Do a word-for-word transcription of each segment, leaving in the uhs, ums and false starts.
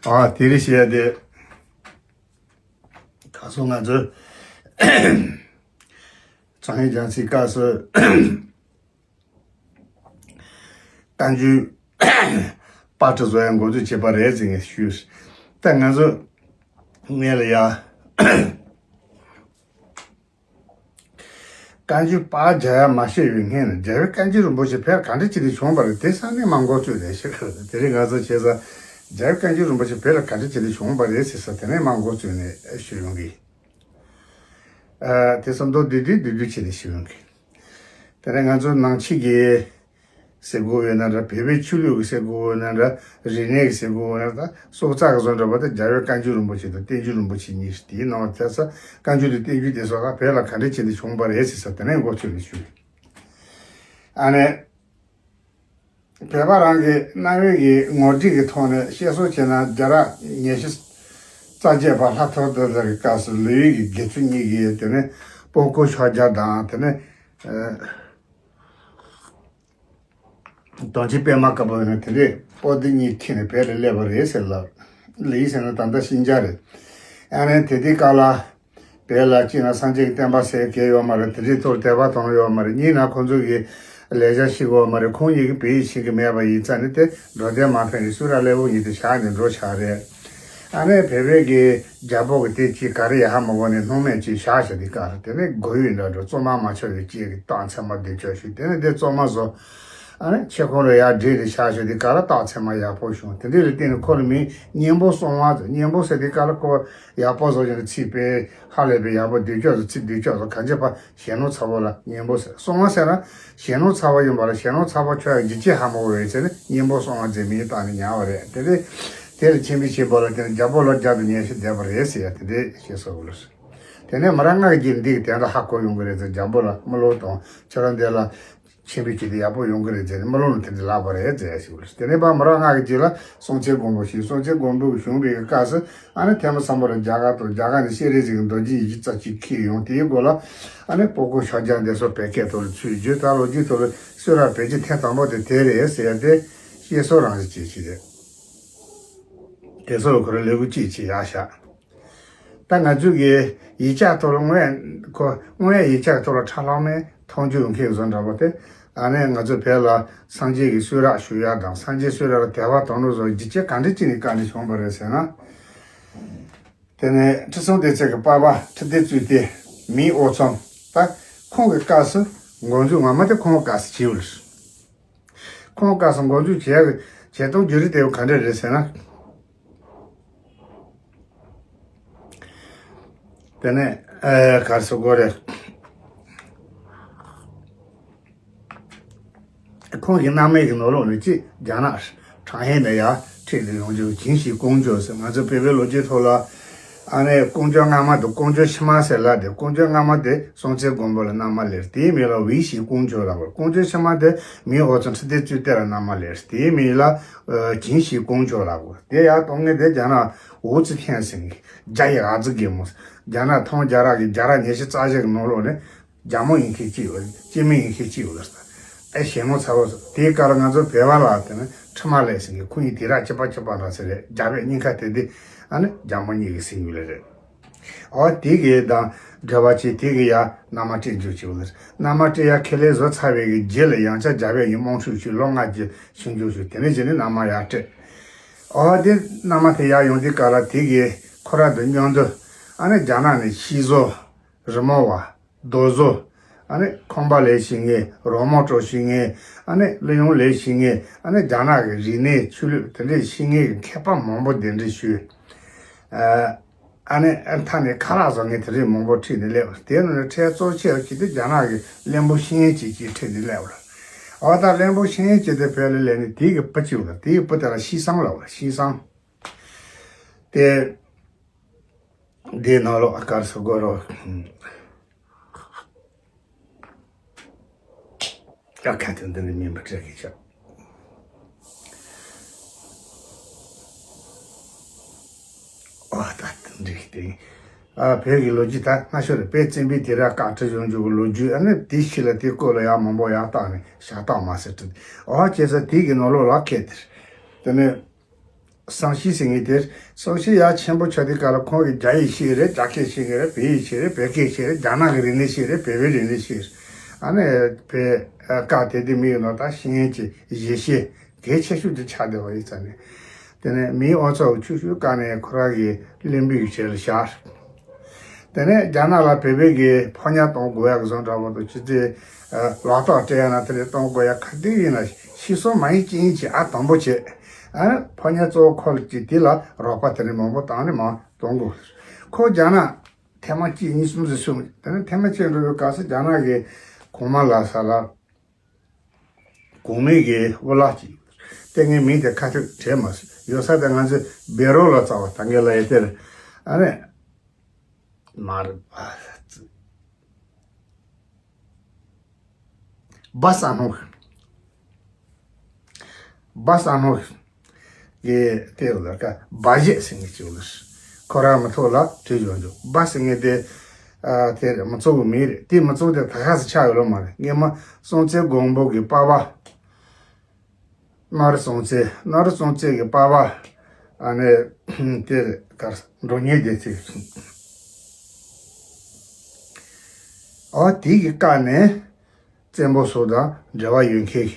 ཨ་དེ་རིང་བཤད་ཡ་དེ། ད་སོ་ང་ཚོས་སང་ཉིན་རྒྱལ་སྲིད་སྐབས་སུ་བཀའ་འགྱུར་པར་སྐྲུན་བཟོ་ཡ་འགོ་འཛུགས་བྱས་པ་རེད་ཟེར་ངས་ཞུས། ད་ང་ཚོ་ངས་ལ་ཡ། བཀའ་འགྱུར་པར་རྒྱག་ཡ་མ་ཤེས་པའི་སྔོན་ནས་རྒྱལ་བའི་བཀའ་འགྱུར་རིན་པོ་ཆེ་བོད་ག་འདྲ་བྱས་ཏེ་བྱུང་བ་རེད་དེ་ས་གནས་མ་འགོ་བཙུགས་ནས་ཤེས་དགོས་རེད། དེ་རིང་ང་ཚོ་བྱས་ཙང་རྒྱལ་བའི་བཀའ་འགྱུར་རིན་པོ་ཆེ་བོད་ལ་ག་འདྲ་བྱས་ཏེ་བྱུང་བ་རེད་ཟེར་ས་དེ་ནས་མ་འགོ་བཙུགས་ནས་ཞུ་ཡོང་གི། ཨ་དེ་ཙམ་མདོར་བསྡུས་བསྡུས་བསྡུས་བསྡུས་བྱས་ནས་ཞུ་ཡོང་གི། དེ་ནས་ང་ཚོ་ནང་ཆོས་ཀྱི། ཟེར་དགོས་ཡོད་ན་འདྲ། བོད་པའི་ཆོས་ལུགས་ཀྱི་ཟེར་དགོས་ཡོད་ན་འདྲ། རིག་གནས་ཀྱི་ཟེར་དགོས་ཡོད་ན་འདྲ། སྲོག་རྩ་གི་བཟོ་འདྲ་བ་དང་རྒྱལ་བའི་བཀའ་འགྱུར་རིན་པོ་ཆེ་དང་བསྟན་འགྱུར་རིན་པོ་ཆེ་གཉིས་ཤིག་དེའི་ནང་ལ་ཐེ་ས་བཀའ་འགྱུར་དང་བསྟན་འགྱུར་དེ་སོགས་ལ་བོད་ལ་ག་འདྲ་བྱས་ནས་བྱུང་བ་རེད་ཟེར་ས་དེ་ནས་འགོ་ཚུགས་ནས་ཞུ། ཨ་ནི། བོད་པ་རང་གི་རྣ་བའི་གི་ངོ་སྒྲིག་གི་ཐོག་ནས་བཤད་སྲོལ་བྱས་ན་རྒྱ་ར་ཉི་ཤུ་རྩ་བརྒྱད་པ་ལྷ་ཐོ་ཏི་ལ་གི་སྐབས་སུ་ལི་ཡུལ་གྱི་དགེ་ཚུལ་གཉིས་ཀྱིས་དེ་ནས་སྤོ་སྐུ་ཕྱག་རྒྱ་དང་དེ་ནས། དོན་ཆེན་པད་མ་དཀར་པོ་ཡིན་ན་དེ་འདྲས་པོ་ཏི་གཉིས་ཁྱེར་ནས་བོད་ལ་སླེབས་པ་རེད་ཟེར་ལབ། ལི་ཟེར་ན་ད་ལྟ་ཤིན་ཅང་རེད། ཨ་ནི་དེ་དུས་སྐབས་ལ་བོད་ལ་གཅིག་ན་སངས་རྒྱས་ཀྱི་བསྟན་པ་ཟེར་མཁན་ཡོད་མ་རེད། དེ་འདྲས་ཐོག་དད་པ་དང་ཡོད་མ་རེད། གཉིས་ན་ཁོང་ཚོ་གི་ལས་བྱ་ཤེས་ཀྱི་ཡོད་མ་རེད། ཁོང་གཉིས་ཀྱིས་བོད་ཡིག་ཤེས་ཀྱི་མེད་པ་ཡིན་ཙང་ནི་དེ་འགྲོ་དོན་མ་ཕན་ནས་སུ་ར་སླེ་བོ་ཉིད་དུ་བཞག་ནས་འགྲོ་བཞག་རེད། ཨ་ནི་བོད་པའི་གི་རྒྱལ་པོ་གི་དེ་ཅིག་ག་རེ་ཡ་ཧ་མ་གོ་ནས་སྣང་མེད་ཅིག་བཞག་བཞག་དུས་སྐབས་ལ་དེ་ནས་མགོ་ཡུ་འདྲ་འགྲོ་བཙོ་མ་མ་ཆོག་ཡོད་ཅིག་གི་རྟགས་མཚན་མ་འདི་ཆོག་ཞུ་དེ་ནས་དེ་བཙོ་མ་བཟོ། ཨ་ནི་ཆེ་ཁོང་རུ་ཡར་བསྒྲིལ་ནས་བཞག་ཞོར་དེ་ག་ལ་རྟགས་མཚན་མ་ཡག་པོ་བྱུང་། དེ་འདྲ་ལ་བརྟེན་ནས་ཁོ་ལ་མིང་གཉན་པོ་སྲོང་བཙན། གཉན་པོ་ཟེར་དེ་ག་ལ་ཁོ་ཡག་པོ་བཟོ་བྱས་ནས་ཚིག་དཔེ་ཧ་ལས་པའི་ཡག་པོ་འདོད་ཆོག་ཚོ་ཚིག་འདོད་ཆོག་ཚོ་གང་བྱེད་པ་གཞོན་ནུ་ཚ་བོ་ལ་གཉན་པོ་ཟེར། སྲོང་བཙན་ཟེར་ན་གཞོན་ནུ་ཚ་བོ་ཡིན་པ་ལ་གཞོན་ནུ་ཚ་བོ་ཁྱོད་ཡང་ཇི་ཅི་ཧ་མ་གོ་བའི་ཚེ་ནི་གཉན་པོ་སྲོང་བཙན་མིང་བཏགས་ནས་ཉར་བ་རེད། དེ་ལས་དེ་ལ་ཆེན་པོའི་ཆེན་པོ་ལ་བརྟེན་ནས་རྒྱལ་པོ་ལོ་བརྒྱ་དང་ཉི་ཤུ་འདས་པ་རེད་ཟེར་ཡ་དེ་འདྲས་བཤད་སྲོལ་ཡོད་ལ། དེ་ནས་མི་རབས་ལྔ་གི་རྗེས་འདི་གི་དོན་དག་ཧ་གོ་ཡོང་གི་རེད་ཟེར། འཇམ་པོ་ལ་རྨི་ལོ་དང་ཁྱོད་རང་འདི་ལ་ཆེན་པོའི་ཆེད་དུ་ཡག་པོ་ཡོང་གི་རེད་ཟེར་ནས་རྨི་ལོ་ནང་དེ་འདྲ་ལབ་པ་རེད་ཟེར་ཞུ་གི་རེད། དེ་ནས་ཕར་མི་རབས་ལྔ་གི་རྗེས་ལ་སྲོང་བཙན་སྒམ་པོ་ཞིག་སྲོང་བཙན་སྒམ་པོ་གི་བཞུགས་པའི་སྐབས་སུ་ཨ་ནི་ཐེངས་མ་ཚང་པོ་ལ་རྒྱ་གར་དང་རྒྱ་གར་ནས་སྤྱན་རས་གཟིགས་ཀྱི་མདོ་རྒྱུད་ཡི་གེ་རྩ་གཅིག་འཁྱེར་ཡོང་། དེའི་མགོ་ལ་ཨ་ནི་སྤོ་སྐུ་ཕྱག་རྒྱ་འདི་ཚོ་བོད་སྐད་ཐོག་ལ་ཚུར་བསྒྱུར། ད་ལོ་རྒྱུས་ཐོག་ལ་གསུང་རབ་བོད་ཀྱི་ཐེངས་དང་པོ་དེ་དེ་རེད་ཟེར་ཡ་དེ་བཤད་སྲོལ་རང་བཞིན་ཅན་ཞིག་རེད། དེ་ཚོ་ལ་ཁོ་རང་ལས་འགུལ་ཅིག་བྱེད་ཡག་ཤག་ད་ང་ཚོས་ཀྱི་ཡིག་ཆ་ཐོག་ལ་དངོས་ཁོ་དངོས་ཡིག་ཆ་ཐོག་ལ་ཁྲ་ལྷག་མའི་མཐོང་རྒྱུ་ཡོང་མཁན་བཟོ་འདྲ་པོ་དེ། ཨ་ནི་ང་ཚོ་བོད་ལ་སངས་རྒྱས་ཀྱི་གསུང་རབ་ཞུ་ཡག་དང་སངས་རྒྱས་གསུང་རབ་ལ་དད་པ་དང་ནོར་བཟོ་རྒྱུ་ཅི་ག་འདྲ་ཅིག་ནས་བཀའ་འདྲི་བྱུང་བ་རེད་ཟེར་ན། དེ་ནས་ཁྲི་སྲོང་ལྡེ་བཙན་གྱི་པ་ཕ་ཁྲི་ལྡེ་བཙན་ཏེ་མིང་ཨོ་ཚོམ། ད་ཁོང་གི་སྐབས་སུ་འགོ་འཛུགས་ངོ་མ་དེ་ཁོང་གི་སྐབས་སུ་བྱས་པ་རེད། ཁོང་སྐབས་སུ་འགོ་འཛུགས་བྱས་བྱེད་སྟངས་བརྒྱུད་རིམ་དེ་ག་འདྲ་རེད་ཟེར་ན། དེ་ནས་ཨེ་ག་རེ་ཟེར་དགོས་རེད། ཁོང་གི་རྣམ་སྨིན་གྱི་ནང་ལོགས་ནས་གཅིག་རྒྱ་ནག་ཁྲང་ཧེ་ནས་ཡར་ཁྲིད་དེ་ཡོང་རྒྱུ་ཅིན་ཞི་ཀོང་ཇོ་ཟེར། ང་ཚོ་བོད་པའི་ལོ་རྒྱུས་ཐོག་ལ་ཨ་ནི་ཀོང་ཇོ་སྔ་མ་དང་ཀོང་ཇོ་ཕྱི་མ་ཟེར་ལབ་དེ། ཀོང་ཇོ་སྔ་མ་དེ་སྲོང་བཙན་སྒམ་པོ་ལ་མནའ་མ་ལེན། དེའི་མིང་ལ་ཝེ་ཞི་ཀོང་ཇོ་ལབ་དགོས། ཀོང་ཇོ་ཕྱི་མ་དེ་མིང་ཨོ་ཚོམ་ཁྲི་ལྡེ་བཙན་ཏེ་ལ་མནའ་མ་ལེན། དེའི་མིང་ལ་ཨ་ཅིན་ཞི་ཀོང་ཇོ་ལབ་དགོས། དེ་ཡར་གཏོང་མཁན་དེ་རྒྱ་ནག་ཝུའུ་ཙི་ཐན་ཟེར་མཁན། རྒྱ་ཡི་ཨ་ཙི་རྒན་མོ། རྒྱ་ནག་ཐང་རྒྱ་ར་གི་རྒྱ་ར་ཉི་ཤུ་རྩ་བཞི་གི་ནང་ལོགས་ནས་རྒྱ་མོ་ཡིན་མཁན་གཅིག་ཡོད་རེད། སྐྱེ་དམན་ཡིན་མཁན་གཅིག་ཡོད་རེད། ཨེ་གཞོན་ནུ་ཚ་བོ་ཟེར། དེའི་སྐབས་ལ་ང་ཚོ་བོད་པ་ལ་དེ་ནི་ཁྲི་མ་ལེན་ཟེར་མཁན། ཁོ་གཉིས་དེ་ར་གཅིག་པ་གཅིག་པ་འདྲ་ཟེར་རེད། རྒྱ་བོད་གཉིས་ཀ་དེ་དེ་ཨ་ནི་རྒྱ་མོ་གཉིས་ཀྱི་སྲིང་ཡུལ་ལ་རེད། ཨོ་དེ་གི་དང་འབྲེལ་བ་བྱས་དེ་གི་ཡ་མནའ་མ་སྤྲད་འཇུག་བྱས་པ་རེད། མནའ་མ་སྤྲད་ཡ་ཁས་ལེན་བཟོ་ཚར་བའི་གི་རྗེས་ལ་ཡང་བསྐྱར་རྒྱ་བོད་གཉིས་དམག་འཁྲུག་བྱས། ལོ་ལྔ་རྗེས་ཞི་འཇུག་བྱས། དེ་ནས་རྗེས་ནས་མནའ་མ་ཡར་སྤྲད། ཨོ་དེ་མནའ་མ་དེ་ཡར་ཡོང་དུས་སྐབས་ལ་དེ་གི་ཁོ་ར་དང་མཉམ་དུ་ཨ་ནི་རྒྱ་ནག་ནས་ཤིང་བཟོ། རི་མོ་བ། རྡོ་བཟོ། ཨ་ནི་ཁང་པ་ལས་ཤེས་མཁན། རོལ་མོ་དཀྲོལ་ཤེས་མཁན། ཨ་ནི་གླུ་དབྱངས་ལས་ཤེས་མཁན། ཨ་ནི་རྒྱ་ནག་གི་རིག་གནས་ཆོས་ལུགས་དེ་འདྲའི་ཤེས་མཁན་གྱི་མཁས་པ་མང་པོ་གདན་འདྲེན་ཞུས། ཨ་ནི་མཐའ་ནས་ཁ་ལག་བཟོ་མཁན་དེ་འདྲའི་མང་པོ་ཁྲིད་ནས་སླེབས། དེ་ནས་ཁྲལ་གཙོ་ཆེ་བ་ཅིག་དེ་རྒྱ་ནག་གི་བློན་པོ་ཤེས་ཡོན་ཅན་ཅིག་ཁྲིད་ནས་སླེབས་པ་རེད། འོ་ད་བློན་པོ་ཤེས་ཡོན་ཅན་དེ་བོད་ལ་སླེབས་ནས་དེའི་གི་བུ་གཅིག་ཡོད་ལ། དེའི་བུ་དེ་ལ་ཤིང་བཟང་ལབ་པ་རེད། ཤིང་བཟང་དེ། འདིའི་ནང་ལོགས་ཨ་གར་སོ་གོ་རོ། ཨ་ཁ་ཐུན་འདི་ནི་མིན་པ་འདྲ་གི་ཆགས། ཨ་ད་འདི་འགྲིག་སྟེ། ཨ་བོད་ཀྱི་ལོ་རྒྱུས་ད་སྔ་ཤོས་རེད། དཔལ་བཙན་པོའི་དུས་རབས་བཀའ་ཁྲི་བཞེངས་རྒྱུ་གི་ལོ་རྒྱུས། ཨ་ནི་དེའི་ཕྱི་ལ་དེའི་སྐོར་ལ་ཡང་མང་པོ་ཡར་བཏགས་ནས་ཤ་སྟག་མ་ཟེར་བྲིས། ཨ་བྱས་ཙང་དེའི་གི་ནང་ལོགས་ལ་ཁེལ་ཏེ། དེ་ནས། སང་ཤི་ཟེར་མཁན་དེ། སང་ཤི་ཡ་ཆེན་པོ་ཆགས་དུས་སྐབས་ལ་ཁོང་གིས་རྒྱ་ཡིག་ཤེས་རེད། རྒྱ་སྐད་ཤེས་ཀྱི་རེད། བལ་ཡིག་ཤེས་རེད། བལ་སྐད་ཤེས་རེད། རྒྱ་ནག་གི་རིག་གནས་ཤེས་རེད། བལ་པོའི་རིག་གནས་ཤེས་རེད། ཨ་ནི་བལ་སྐད་དེ་དེ་མི་ཡོད་ནོ་ད་ཤེས་ཡོན་གྱི་གཞི་ཤེས་གལ་ཆེ་ཤོས་དེ་ཆགས་བསྡད་པ་ཡིན་ཙང་ནས། དེ་ནས་མིའི་དབང་ཚད་ཆུང་ཤོས་བཀག་ནས་ཁོ་རང་གི་བློན་པོའི་ཆེད་ལ་བཞག་དེ་ནས་རྒྱ་ནག་ལ་བོད་པའི་གི་ཕོ་ཉ་གཏོང་དགོས་ཡག་གི་བཟོ་འདྲ་བོ་དང་། ཅི་ཚེ་ལག་རྟགས་སྤྲད་ཡ་ན་དེ་ལས་གཏོང་དགོས་ཡག་ག་དུས་ཡིན་ན་ཤི་སོང་མ་ཡིན་ཅི་ཡིན་གྱི་ཨ་དང་པོ་བྱེད། ཨ་ཕོ་ཉ་གཙོ་བོ་ཁོ་ལ་གཅིག་དེ་ལ་རོགས་པ་དེ་འདྲ་མང་པོ་བཏང་ནས་མར་གཏོང་དགོས། ཁོ་རྒྱ་ནག་ཐེངས་མ་གཅིག་གཉིས་གསུམ་ཙམ་སོང་། དེ་ནས་ཐེངས་མ་གཅིག་འགྲོ་བའི་སྐབས་སུ་རྒྱ་ནག་གི་གོང་མ་ལ་ས་ལ། གོང་མའི་གི་འུ་ལག་ཅིག་ལྟས་ངན་མིང་དེ་ཁ་ཐུག་དྲན་མ་སོང་། ཡོད་ས་དེ་ང་ཚོས་བེ་རོ་ལ་རྩ་བ་ད་ངེད་ལ་ཡོད་དེར། ཨ་ནི་མར་སྦ་ས་ནོ། སྦ་ས་ནོ། གི་དེ་ལ་ཀ་སྦ་བཞེད་ཟེར་མཁན་ཅིག་ཡོད་ལ། ཁོ་རང་མི་ཐོག་ལ་བྲིས་ཡོང་འཇུག་སྦ་ཟེར་མཁན་དེ། ཨ་དེ་མི་ཚོགས་ཀྱི་མིང་རེད། དེ་མི་ཚོགས་དེ་ད་ག་སེ་ཆགས་ཡོད་ལོ་མ་རེད། སྔོན་མ་སྲོང་བཙན་སྒམ་པོ་གི་པ་ཕ། སྣ་རུ་སྲོང་བཙན། སྣ་རུ་སྲོང་བཙན་གི་པ་ཕ། ཨ་ནི་དེ་གར་འགྲོ་ཉེ་དེ་ཚིག་ཨོ་དེ་གི་བཀའ་ནས། བཙན་པོ་སོགས་དང་འབྲེལ་བ་ཡོད་མཁན།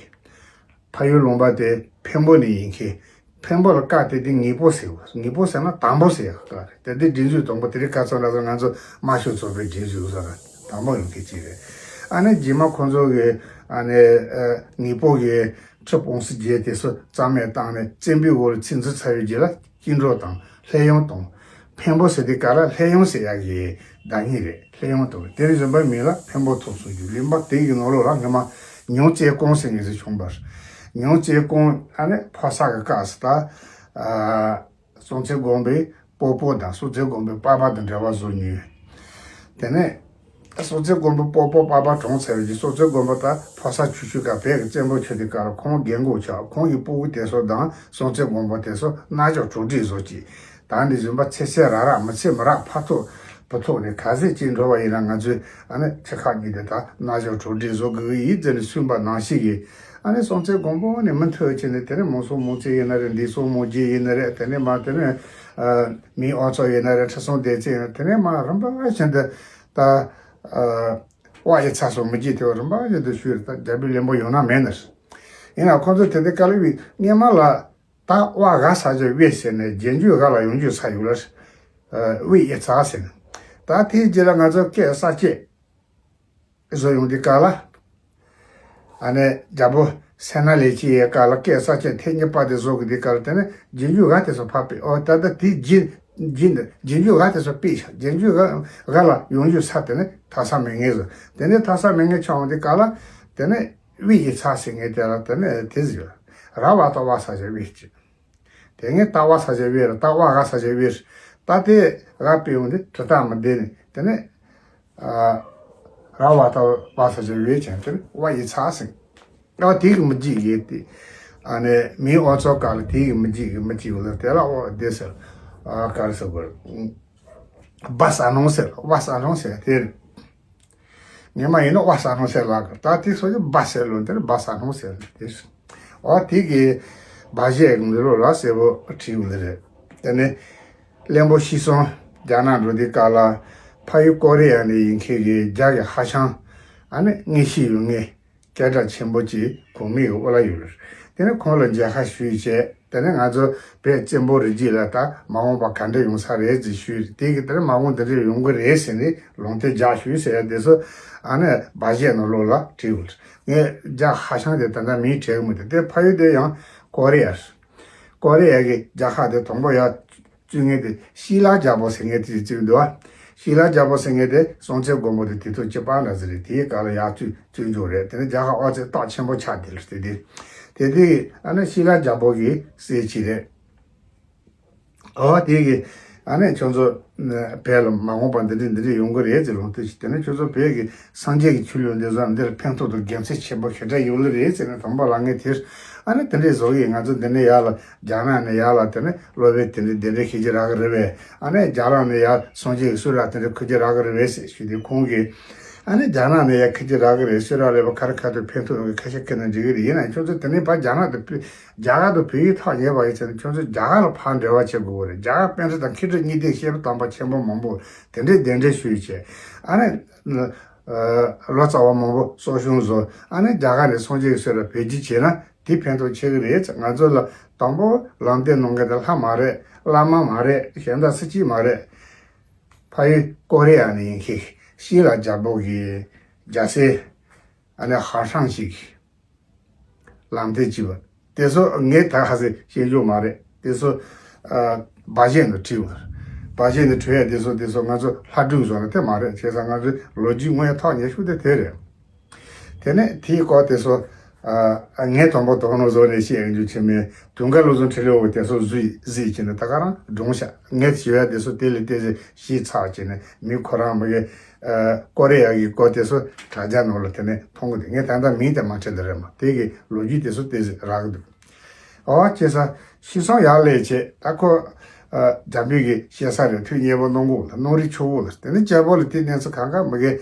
ཕ་ཡུལ་ལུང་པ་དེ་འཕན་པོ་ནས་ཡིན་མཁན། འཕན་པོ་ལ་ཀ་དེ་དེ་ངེས་པོ་ཟེར་བ། ངེས་པོ་ཟེར་ན་དང་པོ་ཟེར་ཡག་ཀ་རེད། དེ་དེ་སྒྲིག་འཛུགས་དང་པོ་དེ་རིང་ཁ་སང་ལ་ང་ཚོ་དམར་ཤོག་ཚོགས་པའི་སྒྲིག་འཛུགས་ཟེར་ན་དང་པོ་ཡོང་མཁན་ཅིག་རེད། ཨ་ནི་རྗེས་མ་ཁོང་ཚོ་གི་ཨ་ནི་ངེས་པོ་གི་ཁྲི་སྤུངས་སུ་རྒྱལ་དེ་ཚོ་རྩ་མེད་བཏང་ནས་བཙན་པོའི་འོག་ལ་ཚུད་ཚར་བའི་རྗེས་ལ། སྐྱིད་འགྲོ་དང་ལྷས་ཡོང་དང་། འཕན་པོ་ཟེར་དུས་སྐབས་ལ་ལྷས་ཡོང་ཟེར་ཡག་གི་བརྡ་རྙིང་རེད། ལྷས་ཡོང་དང་དེར་བཞིན་པའི་མིང་ལ་འཕན་པོ་ཐོབ་སོང་རྒྱུ་ལུང་པ་དེ་ཡི་ནང་ལོགས་ལ་སྔོན་མ་ཉང་བཅས་ཀོང་ཟེར་མཁན་ཞིག་བྱུང་བར། ཉང་བཅས་ཀོང་ཨ་ནི་ཕོ་གསར་གི་སྐབས་སུ་ད་ཨ་སྲོང་བཙན་སྒམ་པོའི་སྤོ་སྤོ་དང་སྲོང་བཙན་སྒམ་པོའི་པ་ཕ་དང་འབྲེལ་བ་བཟོ་མྱོང་། དེ་ནས་སྲོང་བཙན་སྒམ་པོའི་སྤོ་སྤོ་པ་ཕ་གྲོངས་ཚར་བའི་རྗེས་སྲོང་བཙན་སྒམ་པོ་ད་ཕོ་གསར་ཆུང་ཆུང་སྐབས་བོད་ཀྱི་བཙན་པོ་ཆགས་དུས་སྐབས་ལ་ཁོང་རྒན་གོག་ཆགས། ཁོང་གི་སྤུ་གུ་དེ་ཚོ་དང་སྲོང་བཙན་སྒམ་པོ་དེ་ཚོ་རྣ་ཅོག་གྲོགས་འདྲིས་བཟོ་ཅིག་ད་འདི་བཞིན་པ་ཚེ་ཚེ་ར་ར་མི་ཚེ་མི་རག་ཕ་ཐོག་བུ་ཐོག་ནས་ག་ཚོད་ཅིག་འགྲོ་བ་ཡིན་ན་ང་ཚོས་ཨ་ནི་ཆེ་ཁག་གཉིས་དེ་དག་རྣ་ཅོག་གྲོགས་འདྲིས་བཟོ་དགོས་ཀྱི་ཡིན་ཟེར་ནས་གསུངས་པ་ནང་བཞིན་གྱི། ཨ་ནི་སྲོང་བཙན་སྒམ་པོ་ནས་མུ་མཐུད་བྱས་ནས་དེ་ནས་མང་སྲོང་མང་བཙན་ཡིན་ན་རེད། འདས་སྲོང་མང་རྒྱས་ཡིན་ན་རེད། དེ་ནས་མར་དེ་ནས་ཨ་མིའི་དབང་ཚད་ཡིན་ན་རེད། ཁྲི་སྲོང་ལྡེ་བཙན་ཡིན་ན། དེ་ནས་མར་རིམ་པ་བཞིན་དུ་ད་ཨ་དབའ་ཡི་ཚ་སོགས་མི་རྗེ་དེ་བ་རིམ་པ་བཞིན་དུ་ཞུས་རེད། ད་རྒྱལ་པོའི་བློན་པོ་ཡོང་ན་མེད་ནི་རེད། ཡིན་ན་ཁོང་ཚོ་དེ་དུས་ཀ་ལི་བའི་སྔོན་མ་ལ། ད་དབའ་ག་ས་ཆ་དབུས་ཟེར་ནས་རྗེས་འཇུག་ག་ལ་ཡོང་འཇུག་ས་ཡོད་ལ། དབུས་ཡི་ཚ་ཟེར་ནས། ད་དེའི་རྗེས་ལ་ང་ཚོ་སྐད་གསར་བཅད་བཟོ་ཡོང་དུས་སྐབས་ལ། ཨ་ནི་རྒྱལ་པོ་སད་ན་ལེགས་མཆོག་ཡི་སྐབས་ལ་སྐད་གསར་བཅད་ཐེངས་གཉིས་པ་དེ་བཟོ་དགོས་དུས་སྐབས་ལ། དེ་ནས་རྗེས་འཇུག་ག་དེ་ཚོ་ཕར་ཕུད། ཨོ་ད་ལྟ་དེའི་རྗེས་རྗེས་རྗེས་འཇུག་ག་དེ་ཚོ་ཕུད་ཤག་རྗེས་འཇུག་ག་ག་ལ་ཡོང་འཇུག་ས་དེ་ནས་ཐ་ས་མེད་མཁན་བཟོ། དེ་ནས་ཐ་ས་མེད་མཁན་ཆགས་ཡོང་དུས་སྐབས་ལ། དེ་ནས་དབུས་ཡི་ཚ་ཟེར་མཁན་དེ་ལ་དེ་ནས་དེ་ཟེར། ར་བ་ཏ་དབའ་ས་ཆ་དབུས་ཅིག་དེ་ངས་ཏ་དབའ་ས་ཆ་དབུས་ར། ཏ་དབའ་ག་ས་ཆ་དབུས་ར། ད་དེ་ག་དཔེ་ཡོང་དུས་གྲུ་སྟ་མི་བདེ་ནས། དེ་ནས་ཨ་ར་བ་ཏ་དབའ་ས་ཆ་དབུས་ཅན་དེ་ནས་དབའ་ཡི་ཚ་ཟེར། ཨ་དེ་གི་མི་རྗེས་ཡོད་དེ། ཨ་ནས་མིའི་དབང་ཚད་སྐབས་ལ་དེ་གི་མི་རྗེས་གི་མི་རྗེས་ཡོད་ལ། དེ་ལ་ཨོ་བདེ་ཟེར། ཨ་ག་རེ་ཟེར་དགོས་རེད། སྦ་ས་ནོ་ཟེར། སྦ་ས་ནོ་ཟེར་དེ་རེད། ངས་མ་ཡིན་ན་དབའ་ས་ནོ་ཟེར་ལབ་གི། ད་དེ་སོ་ཡི་སྦ་ཟེར་ལོ་དེར་སྦ་ས་ནོ་ཟེར་དེ། ཨོ་དེ་གི་སྦ་བཞེད་འདི་ལོ་ལ་གསལ་པོ་བྲིས་ཡོད་རེད། དེ་ནས་བློན་པོ་ཤི་སོང་རྒྱ་ནག་འགྲོ་དུས་སྐབས་ལ། ཕ་ཡུལ་ཀོ་རི་ཡ་ནས་ཡིན་མཁན་གྱི་རྒྱ་གི་ཧ་ཤང་། ཨ་ནི་དངོས་གཞི་ཡོད་མཁན་སྐད་གྲགས་ཆེན་པོ་ཅིག་གོང་མའི་འོག་ལ་ཡོད་རེད། དེ་ནས་ཁོང་ལ་མཇལ་ཁ་ཞུས་བྱས། དེ་ནས་ང་ཚོ་བོད་བཙན་པོ་རིགས་རྒྱུད་ལ་ད་མ་འོངས་པ་ག་འདྲ་ཡོང་ས་རེད་ཅེས་ཞུས། དེ་གི་དེ་ནས་མ་འོངས་འདི་འདྲ་ཡོང་གི་རེད་ཟེར་ནས་ལུང་བསྟན་རྒྱག་ཞུས་ཟེར་ཡ་དེ་ཚོ་ཨ་ནི་སྦ་བཞེད་ནང་ལོགས་ལ་བྲིས་ཡོད་རེད། ངས་རྒྱ་ཧ་ཤང་དེ་ད་ལྟ་མིང་དྲན་གི་མི་འདུག་དེ་ཕ་ཡུལ་དེ་ཡང་ཀོ་རི་ཡ་རེད། ཀོ་རི་ཡ་གི་རྒྱལ་ཁབ་དེ་དང་པོ་ཡར་བཙུགས་མཁན་དེ་ཤི་ལ་རྒྱལ་པོ་ཟེར་མཁན་དེ་བཙུགས་འདུག་བ། ཤི་ལ་རྒྱལ་པོ་ཟེར་མཁན་དེ་སྲོང་བཙན་སྒམ་པོ་དེ་དུས་ཐོག་གཅིག་པ་འདྲ་ཟེར་རེད། དེའི་སྐབས་ལ་ཡར་བཙུགས་བཙུགས་འཇུག་རེད། དེ་ནས་རྒྱལ་ཁབ་ཨོ་ཙི་སྟག་ཆེན་པོ་ཆགས་དེ་ལ་དེ་དེ། དེ་དེ་ཨ་ནི་ཤི་ལ་རྒྱལ་པོ་གི་སྲས་ཅིག་རེད། ཨོ་དེ་གི་ཨ་ནི་ཁྱོད་ཚོ་བོད་ལ་མ་འོངས་པ་འདི་འདྲ་འདི་འདྲ་ཡོང་གི་རེད་ཅེས་ལུང་བསྟན་ཞིག་དེ་ནས་ཁྱོད་ཚོ་བོད་ཀྱི་སངས་རྒྱས་ཀྱི་ཆོས་ལུགས་འདི་ཚོ་འདིར་ཕན་ཐོགས་དང་དགེ་མཚན་ཆེན་པོ་ཞེ་དྲག་ཡོད་ལེ་རེད་ཟེར་ནས་དང་པོ་ལ་ངས་དེར་ཨ་ནི་དེ་འདྲའི་བཟོ་གི་ང་ཚོ་འདི་ནས་ཡར་ལ་རྒྱ་ནག་ནས་ཡར་ལ་དེ་ནས་སློབ་དཔོན་དེ་འདྲའི་དེ་འདྲའི་ཤེས་ཀྱི་རག་གི་རེད་པས། ཨ་ནི་རྒྱ་ལ་ནས་ཡར་སངས་རྒྱས་ཀྱི་གསུང་རབ་དེ་འདྲ་ཁུར་གྱི་རག་གི་རེད་པས་ཟེར་ཞུས་ཏེ། ཁོང་གིས་ ཨ་ནི་རྒྱ་ནག་ནས་ཡར་ཁུར་གྱི་རག་གི་རེད། ཕྱི་རོལ་ལས་པ་ཁ་རི་ཁ་ཐུག་ཕན་ཐོགས་ཡོང་གི་ཁ་ཤས་ཁུར་ན་འགྲིག་གི་རེད། ཡིན་ནའང་ཁྱོད་ཚོ་དེ་ནས་ཕར་རྒྱ་ནག་དང་བོད་རྒྱ་གར་དང་བོད་ཡིག་ཐག་ཉེ་བ་ཡིན་ཚེ་ནི་ཁྱོད་ཚོ་རྒྱ་གར་ལ་ཕར་འབྲེལ་བ་བྱེད་དགོས་རེད། རྒྱ་གར་པཎ་ཆེན་དང་མཁས་གྲུབ་གཉིས་ལྡན་བཤད་པ་དམ་པ་ཆེན་པོ་མང་པོ་དེ་འདྲའི་གདན་འདྲེན་ཞུས་བྱས། ཨ་ནི་ལོ་ཙཱ་བ་མང་པོ་གསོ་སྐྱོང་བཟོ། ཨ་ནི་རྒྱ་གར་ནས་སངས་རྒྱས་ཀྱི་སྲོལ་ལ་བེད་སྤྱོད་བྱས་ན་དེ་ཕན་ཐོགས་ཆེ་གི་རེད། ང་ཚོ་ལ་དང་པོ་ལམ་སྟོན་གནང་མཁན་དེ་ལྷ་མ་རེད། བླ་མ་མ་རེད། གཞན་དག་སུ་གཅིག་མ་རེད། ཕ་ཡུལ་ཀོ་རི་ཡ་ནས་ཡིན་མཁན་ཤི་ལ་རྒྱལ་པོ་གི་རྒྱལ་སྲས། ཨ་ནི་ཧྭ་ཤང་ཞིག་ལམ་སྟོན་བྱས་པ་དེ་ཚོ་ངས་ད་ཧ་སེ་ཤེས་རྒྱུ་མ་རེད། དེ་ཚོ་ཨ་སྦ་བཞེད་ནས་བྲིས་པ་རེད། སྦ་བཞེད་ནས་བྲིས་ཡ་དེ་ཚོ་དེ་ཚོ་ང་ཚོ་ལྷ་སྒྲུང་བཟོ་ན་དེ་མ་རེད། བྱས་ཙང་ང་ཚོའི་ལོ་རྒྱུས་དངོས་ཐག་ཉེ་ཤོས་དེ་དེ་རེད། དེ་ནས་དེའི་སྐོར་དེ་ཚོ་ཨ་ངས་དང་པོ་དོགས་སྣང་བཟོ་ནས་བཤད་ཡོང་རྒྱུ་བྱས་མེད། དུང་དཀར་བློ་བཟང་འཕྲིན་ལས་འོ་དེ་ཚོ་གཟིགས་གཟིགས་བྱས་ནས་ད་ག་རང་སྒྲུང་བཤད། ངས་བྱས་ཡ་དེ་ཚོ་དེ་ལས་དེ་ཚོ་ཤེས་ཚར་བྱས་ནས་མི་ཁོ་རང་མ་གི་ཨ་ཀོ་རི་ཡ་གི་སྐོར་དེ་ཚོ་དྲ་རྒྱ་ནང་ལ་དེ་ནས་མཐོང་གི་འདུག་ངས་ད་ལྟ་མིང་དེ་མ་ཁྲིད་འདི་རེད་མ། དེ་གི་ལོ་རྒྱུས་དེ་ཚོ་དེ་ཚོ་རག་གི་འདུག་ཨོ་ཁྱེད་ས་ཤི་སོང་ཡག་ལས་བྱེད། ད་ཁོ་ཨ་རྒྱ་མི་གི་བཤད་ས་རེད། ཐུགས་མཉེས་པོ་གནང་གོ་ལ་གནང་རིགས་ཆོག་གོ་ལ། དེ་ནས་རྒྱལ་པོ་ལ་དེ་གནས་ཚུལ་གང་ག་མི་གི་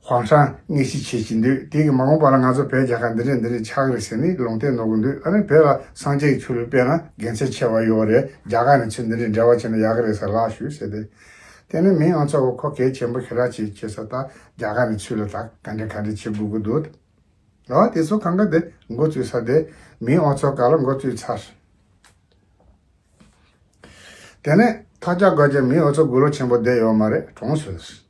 ཧྭ་ཤང་མངོན་ཤེས་བྱེད་བཞིན་འདུག་དེ་གི་མ་འོངས་པ་ལ་ང་ཚོ་བོད་རྒྱལ་ཁབ་འདི་འདྲས་འདི་འདྲས་ཆགས་རེད་ཟེར་ནས་ལུང་བསྟན་གནང་གི་འདུག་ཨ་ནི་བོད་ལ་སངས་རྒྱས་ཀྱི་ཆོས་ལུགས་སྤེལ་ན་དགེ་མཚན་ཆེ་བ་ཡོད་རེད། རྒྱ་གར་ནས་ཚུར་འདི་འདྲས་འབྲེལ་བ་བྱས་ན་ཡག་གི་རེད་ཟེར་ལབ་ཞུས་ཟེར་ཏེ། དེ་ནས་མིང་ཨང་ཚོ་གི་ཁོ་གལ་ཆེན་པོ་ཞེ་དྲག་ཅིག་བྱེད་ས་ད་རྒྱ་གར་ནས་ཚུར་ལ་ད་ག་འདྲས་ག་འདྲས་བྱེད་དགོས་ཀྱི་འདུག་ཨོ་དེ་ཚོ་གང་ག་དེ་འགོ་བཙུགས་ས་དེ་མིང་ཨང་ཚོ་ག་ལ་འགོ་བཙུགས་ཚར། དེ་ནས་ཐག་བཅད་དགོས་ཀྱི་མིང་ཨང་ཚོ་དགུ་ལོ་ཆེན་པོ་བསྡད་ཡོད་མ་རེད། གྲོངས་སོང་།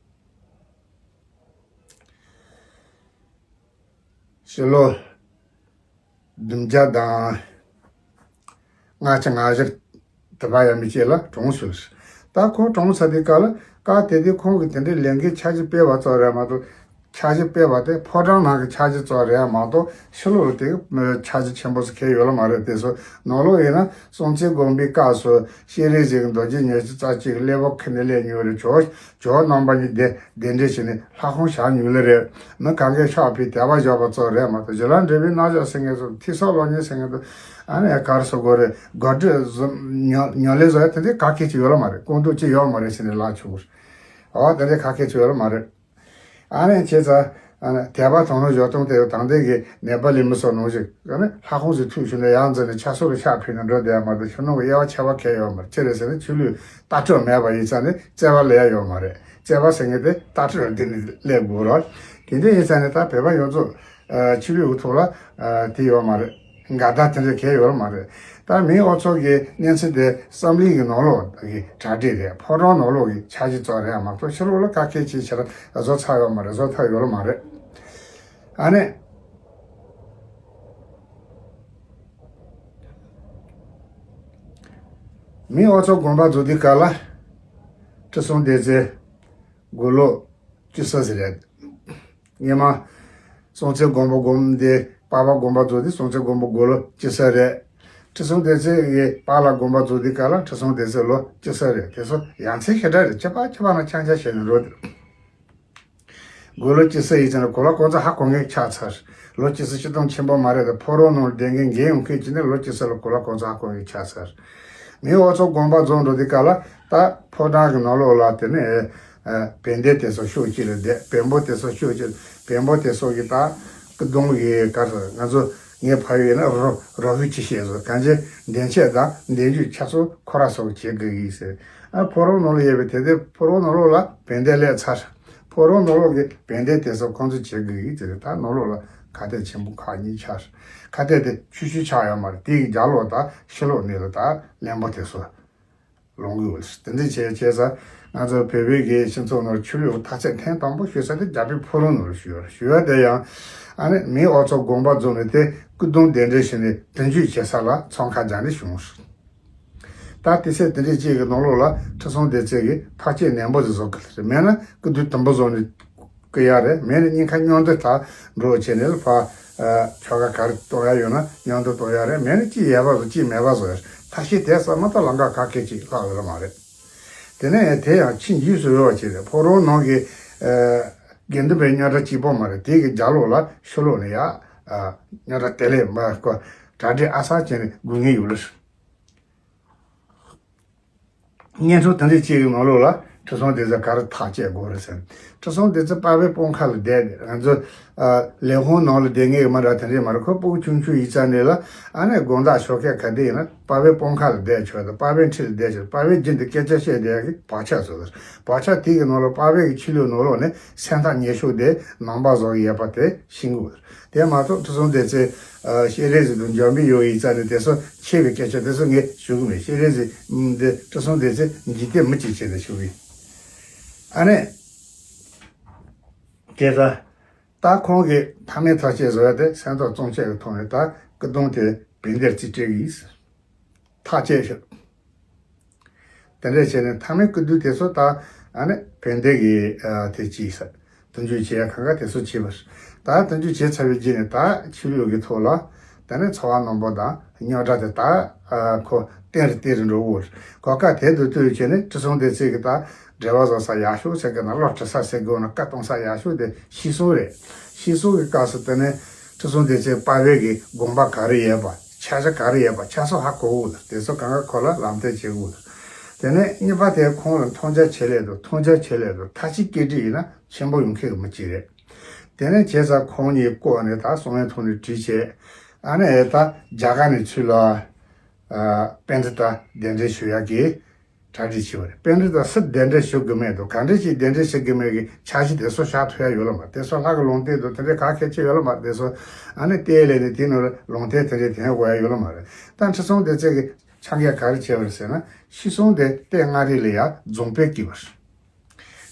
ཕྱི་ལོ་བདུན་བརྒྱ་དང་ལྔ་བཅུ་ང་བཞི་དེ་བ་ཡ་མི་སྐྱེས་ལ་གྲོངས་སོང་། ད་ཁོ་གྲོངས་ཚར་དུས་སྐབས་ལ་སྐབས་དེ་དུས་ཁོང་གིས་དེ་འདྲའི་ལས་འགན་འཆར་གཞི་སྤེལ་བ་ཙམ་རེད་མ་གཏོགས། འཆར་གཞི་སྤེལ་བ་དེ་ཕོ་བྲང་ནང་གི་འཆར་གཞི་ཙམ་རེད་མ་གཏོགས་ཕྱི་ལོགས་ལ་དེ་འཆར་གཞི་ཆེན་པོ་ཞིག་འཁེལ་ཡོད་ལ་མ་རེད། དེ་ཚོ་ནང་ལོགས་ཡིན་ན་སྲོང་བཙན་སྒམ་པོའི་སྐབས་སུ་སྤྱན་རས་གཟིགས་ཀྱིས་རྡོ་རྗེ་ཉི་ཤུ་རྩ་གཅིག་གི་གླེགས་བམ་ཁུར་ནས་སླེབས་མྱོང་རེད། ཇོ་ཇོ་བོ་རྣམ་པ་གཉིས་གདན་གདན་འདྲེན་བྱས་ནས་ལྷ་ཁང་བཞེངས་མྱོང་ལེ་རེད། མི་གང་གས་ཕྱག་ཕུལ་དད་པ་བཞག་པ་ཙམ་རེད་མ་གཏོགས་ཞི་ལམ་འབྲས་བུའི་རྣམ་གཞག་ཟེར་མཁན་ཚོ། ཐོས་བསམ་སློབ་གཉེར་ཟེར་མཁན་ཚོ། ཨ་ནི་ག་རེ་ཟེར་དགོས་རེད། གོ་སྒྲིག་བཟོ་ཉོ་ཉོ་ལེ་བཟོ་ཡ་དེ་འདྲའི་ག་གེ་ཅིག་ཡོད་ལ་མ་རེད། སྐུ་མདོག་ཅིག་ཡོད་མ་རེད་ཟེར་ནས་ལབ་ཆོག་གི་རེད། འོ་དེ་འདྲའི་ག་གེ་ཅིག་ཡོད་ལ་མ་རེད། ཨ་ནི་བྱས་ཙང་ཨ་ནི་དད་པ་དང་ལོ་ཞོ་སྟོང་དེ་དང་ལྡན་གྱི་ནེ་པ་ལི་མི་སོགས་ནང་བཞིན་ཨ་ནི་ལྷ་ཁང་ཞིག་ཐུག་བྱུང་ན་ཡར་འཛེགས་ནས་ཕྱག་སོར་ལ་ཕྱག་ཕུལ་ནས་འགྲོ་བསྡད་ཡ་མ་གཏོགས་ཕྱི་ནང་གི་དབྱེ་བ་ཕྱེ་བ་གང་ཡོད་མ་རེད། ཅི་རེད་ཟེར་ན་ཆོས་ལུགས་ལྟ་གྲུབ་མེད་པ་ཡིན་ཙང་ནི་བརྩེ་བ་ལས་ཡ་ཡོད་མ་རེད། བརྩེ་བ་ཟེར་མཁན་དེ་ལྟ་གྲུབ་ལ་བརྟེན་ནས་སླེབས་དགོས་རེད། དེ་འདྲ་ཡིན་ཙང་ནི་ད་བོད་པ་ཡོངས་རྫོགས་ཨ་ཆོས་ལུགས་ཀྱི་ཐོག་ལ་ཨ་དེ་ཡོད་མ་རེད། འགལ་ཟླ་དེ་འདྲ་གང་ཡང་ཡོད་མ་རེད། ད་མིང་ཨང་ཚོ་གི་གནས་ཚུལ་དེ་བསམ་གླིང་གི་ནང་ལོགས་ཀྱི་གྲ་སྒྲིག་རེད། ཕོ་བྲང་ནང་ལོགས་ཀྱི་འཆར་གཞི་ཙམ་རེད་མ་གཏོགས་ཕྱི་ལོགས་ལ་ག་གེ་ཅིག་བྱས་བཟོ་ཚར་ཡོད་མ་རེད། བཟོ་ཐུབ་ཡོད་མ་རེད། ཨ་ནི་མིང་ཨང་ཚོ་དགོན་པ་བཙུགས་དུས་སྐབས་ལ་ཁྲི་སྲོང་ལྡེ་བཙན་དགུང་ལོ་བཅུ་གསུམ་ཟིན་རེད། སྔོན་མ་སྲོང་བཙན་སྒམ་པོ་སྒོམ་དེ་པ་ཕ་དགོན་པ་བཙུགས་ཏེ། སྲོང་བཙན་སྒམ་པོ་དགུང་ལོ་བཅུ་གསུམ་རེད། ཁྲི་སྲོང་ལྡེ་བཙན་གྱི་པཱ་ལགས་དགོན་པ་བཙུགས་དུས་སྐབས་ལ་ཁྲི་སྲོང་ལྡེ་བཙན་ལོ་བཅུ་གསུམ་རེད། དེ་ཚོ་ཡ་མཚན་ཞེ་དྲག་རེད། ཅི་པ་ཅི་པ་ན་རྐྱང་རྐྱང་བྱས་ནས་འགྲོ། དགུང་ལོ་བཅུ་གསུམ་ཡིན་ཙང་གོ་ལ་གོང་ཚད་ཧ་གོ་མཁན་ཆགས་ཚར། ལོ་བཅུ་གསུམ་སྤྱིར་བཏང་ཆེན་པོ་མ་རེད་དེ། ཕོ་བྲང་ནང་བསྡད་མཁན་རྒན་ཡོང་མཁན་གྱི་ནི་ལོ་བཅུ་གསུམ་ལ་གོ་ལ་གོང་ཚད་ཧ་གོ་མཁན་ཆགས་ཚར། མིང་ཨང་ཚོ་དགོན་པ་རྫོགས་འགྲོ་དུས་སྐབས་ལ་ད་ཕོ་བྲང་གི་ནང་ལོགས་ལ་དེ་ནས་ཨ་བན་དེ་དེ་ཚོ་ཕྱོགས་གཅིག་ལ་བསྡད། བོན་པོ་དེ་ཚོ་ཕྱོགས་གཅིག་བོན་པོ་དེ་ཚོ་གི་ད་སྐུ་གདུང་གི་ག་རེ་ང་ཚོ་ངའི་ཕ་ཡུལ་ཡིན་ན་རོ་རོ་ཧུ་ཅི་ཤེས་སོ། གང་ཅི་འདན་ཆས་དང་འདན་རྒྱུད་ཆ་ཚང་ཁོ་ར་ཚོ་བྱེད་དགོས་ཀྱི་ཟེར། ཨ་ཕོ་བྲང་ནང་ལ་ཡོད་པའི་དེ་དེ་ཕོ་བྲང་ནང་ལོགས་ལ་བན་དེ་སླེབས་ཚར། ཕོ་བྲང་ནང་ལོགས་ཀྱི་བན་དེ་དེ་ཚོ་ཁོང་ཚོ་བྱེད་དགོས་ཀྱི་དེ་རེད། ད་ནང་ལོགས་ལ་ཁ་གཏད་ཆེན་པོ་ཁག་གཉིས་ཆགས། ཁ་གཏད་དེ་ཆུ་ཆུ་ཆགས་ཡོད་མ་རེད། དེ་གི་རྒྱབ་ལོགས་ད་ཕྱི་ལོགས་ནས་ལ་ད་བློན་པོ་དེ་ཚོ་ལོངས་གི་ཡོད། དེ་འདྲ་བྱས་བྱས་ཙང་ང་ཚོ་བོད་པའི་གི་སྤྱི་ཚོགས་ནང་ཆོས་ལུགས་ཐག་ཚད་ཐེངས་དང་པོ་ཞུ་ས་དེ་རྒྱ་བོད་ཕོ་བྲང་ནང་ལ་ཞུ་ཡོད། ཞུ་ཡ་དེ་ཡང་ཨ་ནི་མིང་ཨང་ཚོ་དགོན་པ་རྫོགས་ནས་དེ་སྐུ་གདུང་གདན་འདྲེན་བྱས་ནས་དུས་མཆོད་བྱེད་ས་ལ་འཚང་ཁ་རྒྱག་ནས་བྱུང་། ད་དེ་ཚེ་དེ་འདྲའི་ཅིག་གི་ནང་ལོགས་ལ་ཁྲི་སྲོང་ལྡེ་བཙན་གྱིས་ཐག་གཅོད་ནན་པོ་ཞིག་བཟོ་གི་རེད། མེད་ན་སྐུ་དུས་དུམ་བུ་བཟོ་ནས་སྐུ་ཡ་རེད། མེད་ན་སྙིང་ཁ་མཉམ་དུ་ད་འགྲོ་བྱས་ནས་ཕ་ཆོ་ག་ག་རེ་གཏོང་ཡ་ཡོད་ན་མཉམ་དུ་གཏོང་ཡ་རེད། མེད་ན་གཅིག་ཡས་པ་བཟོ་གཅིག་མེད་པ་བཟོ་ཡ་རེད། ཐབས་ཤེས་དེ་ཚང་མ་ད་ལམ་ཁ་ག་གེ་ཅིག་ལྷག་ཡོད་ལ་མ་རེད། དེ་ནས་དེ་ཡང་ཕྱིན་རྗེས་སུ་རོལ་བ་ཅིག་རེད། ཕོ་བྲང་ནང་གི་དགེ་འདུན་པའི་རྙོག་དྲ་གཅིག་པོ་མ་རེད། དེ་གི་རྒྱབ་ལོགས་ལ་ཕྱི་ལོགས་ནས་ཡ་རྙོག་དྲ་དེ་ལས་མ་གོ་གྲ་སྒྲིག་ཨ་གསར་བྱས་ནས་དགོས་ངེས་ཡོད་ལ། སྔོན་འགྲོ་དེ་འདྲ་ཅིག་གི་ནང་ལོགས་ལ་ཁྲི་སྲོང་ལྡེ་བཙན་ག་རེ་ཐག་བཅད་དགོས་རེད་ཟེར། ཁྲི་སྲོང་ལྡེ་བཙན་པ་ཕའི་སྤང་ཁ་ལ་བསྡད་དེ། ང་ཚོ་ཨ་ལས་ཁུངས་ནང་ལ་བསྡད་མཁན་གྱི་མི་འདྲ་དེ་འདྲས་མ་རེད། ཁོ་སྤུ་གུ་ཆུང་ཆུང་ཡིན་ཙང་ནས་ལ། ཨ་ནི་དགོང་དག་ཞོགས་ཀས་ག་དུས་ཡིན་ན་པ་ཕའི་སྤང་ཁ་ལ་བསྡད་ཆོག་དང་། པ་ཕའི་འཁྲིས་ལ་བསྡད་ཆོག་པ་ཕའི་རྒྱུན་དུ་སྐད་ཆ་བཤད་བསྡད་ཡག་གི་བག་ཆགས་བཟོ་དང་། བག་ཆགས་དེ་གི་ནང་ལ་པ་ཕའི་གི་ཆོས་ལུགས་ནང་ལོགས་ནས་སེམས་ཐག་ཉེ་ཤོས་དེ་ནང་པ་བཟོ་གི་ཡོད་པ་དེ་ཤེས་དགོས། དེ་མ་གཏོགས་ཁྲི་སྲོང་ལྡེ་བཙན་ཨ་སྤྱན་རས་གཟིགས་དང་འཇམ་པའི་དབྱངས་ཡིན་ཙང་ནས་དེ་ཚོ་ཆེ་བའི་སྐད་ཆ་དེ་ཚོ་ངས་ཞུ་གི་མེད། སྤྱན་རས་གཟིགས་འདི་ཁྲི་སྲོང་ལྡེ་བཙན་འཇིག་རྟེན་མི་གཅིག་བྱས་ནས་ཞུ་གི་ཡིན། ཨ་ནི། དེ་ལྟར། ད་ཁོང་གིས་ཐ་མའི་ཐག་བཅད་བཟོ་ཡ་དེ་སེམས་ཐག་གཙང་བཅད་ཀྱི་ཐོག་ནས་ད་སྐུ་གདུང་དེ་བན་དེར་རྩིས་སྤྲད་ཀྱི་ཡིན་ཟེར། ཐག་བཅད་ཤག་དེ་འདྲས་བྱས་ནས་ཐ་མའི་སྐུ་གདུང་དེ་ཚོ་ད་ཨ་ནི་བན་དེ་གི་ཨ་དེ་ཅི་ཟེར། དོན་གཅོད་བྱེད་ཡ་གང་ག་དེ་ཚོ་བྱས་པ་རེད། ད་དོན་གཅོད་བྱས་ཚར་བའི་རྗེས་ནས་ད་ཆོས་ལུགས་ཀྱི་ཐོག་ལ། དེ་ནས་འཚོ་བ་རྣམ་པ་དང་རྙོག་དྲ་དེ་དག་ཨ་ཁོ་བརྟན་རུ་བརྟན་རུ་འགྲོ་གི་རེད། གོ་སྐབས་དེ་དུས་དུས་བྱས་ནས་ཁྲི་སྲོང་ལྡེ་བཙན་གྱིས་ད་འབྲེལ་བ་བཟོ་ས་ཡག་ཤོས་ཟེར་གི་ན། བློ་འདྲི་ས་ཟེར་དགོས་ན་བཀའ་གཏོང་ས་ཡག་ཤོས་དེ་ཤི་གསོན་རེད། ཤི་གསོན་གྱི་སྐབས་སུ་དེ་ནས་ཁྲི་སྲོང་ལྡེ་བཙན་པ་ཕའི་གི་དགོངས་པ་ག་རེ་ཡོད་པ། ཆ་ཤས་ག་རེ་ཡོད་པ། ཆ་ཚང་ཧ་གོ་གི་རེད། དེ་ཚོ་གང་ག་ཁོ་ལ་ལམ་སྟོན་བྱེད་དགོས་རེད། དེ་ནས་གཉིས་པ་དེ་ཁོང་ལ་མཐོང་རྒྱ་ཆེ་ལེ་འདུག་མཐོང་རྒྱ་ཆེ་ལེ་འདུག་ཐ་ཆད་སྐད་འདྲི་ཡིན་ན་ཆེན་པོ་ཡོང་མཁན་གྱི་མི་གཅིག་རེད། དེ་ནས་བྱས་ཙང་ཁོང་གཉིས་བསྐོས་ནས་ད་གསང་བའི་ཐོག་ནས་བྲིས་བྱས། ཨ་ནི་ད་རྒྱ་གར་ནས་ཚུར་ལ་ཨ་པཎྜི་ཏ་གདན་འདྲེན་ཞུ་ཡག་གི་གྲ་སྒྲིག་བྱས་པ་རེད། པཎྜི་ཏ་སུ་གདན་འདྲེན་ཞུ་དགོས་མེད་དང་ག་འདྲ་ཞིག་གདན་འདྲེན་ཞུ་དགོས་མེད་ཀྱི་འཆར་གཞི་དེ་ཚོ་བཞག་ཐུབ་ཡག་ཡོད་ལ་མ་རེད། དེ་ཚོ་ལྷ་གི་ལུང་བསྟན་དང་དེ་འདྲའི་ག་གལ་ཆེ་ཡོད་ལ་མ་རེད། དེ་ཚོ་ཨ་ནི་བལྟས་ལས་ནས་དེ་ནང་ལ་ལུང་བསྟན་དེ་འདྲའི་དྲན་དགོས་ཡག་ཡོད་ལ་མ་རེད། ད་ཁྲི་སྲོང་ལྡེ་བཙན་གྱིས་ཆ་འགེངས་ག་རེ་བྱས་པ་རེད་ཟེར་ན། ཤི་གསོན་དེ་ལྟེ་མངའ་རིས་ལ་ཡ་རྫོང་དཔོན་བསྐོས་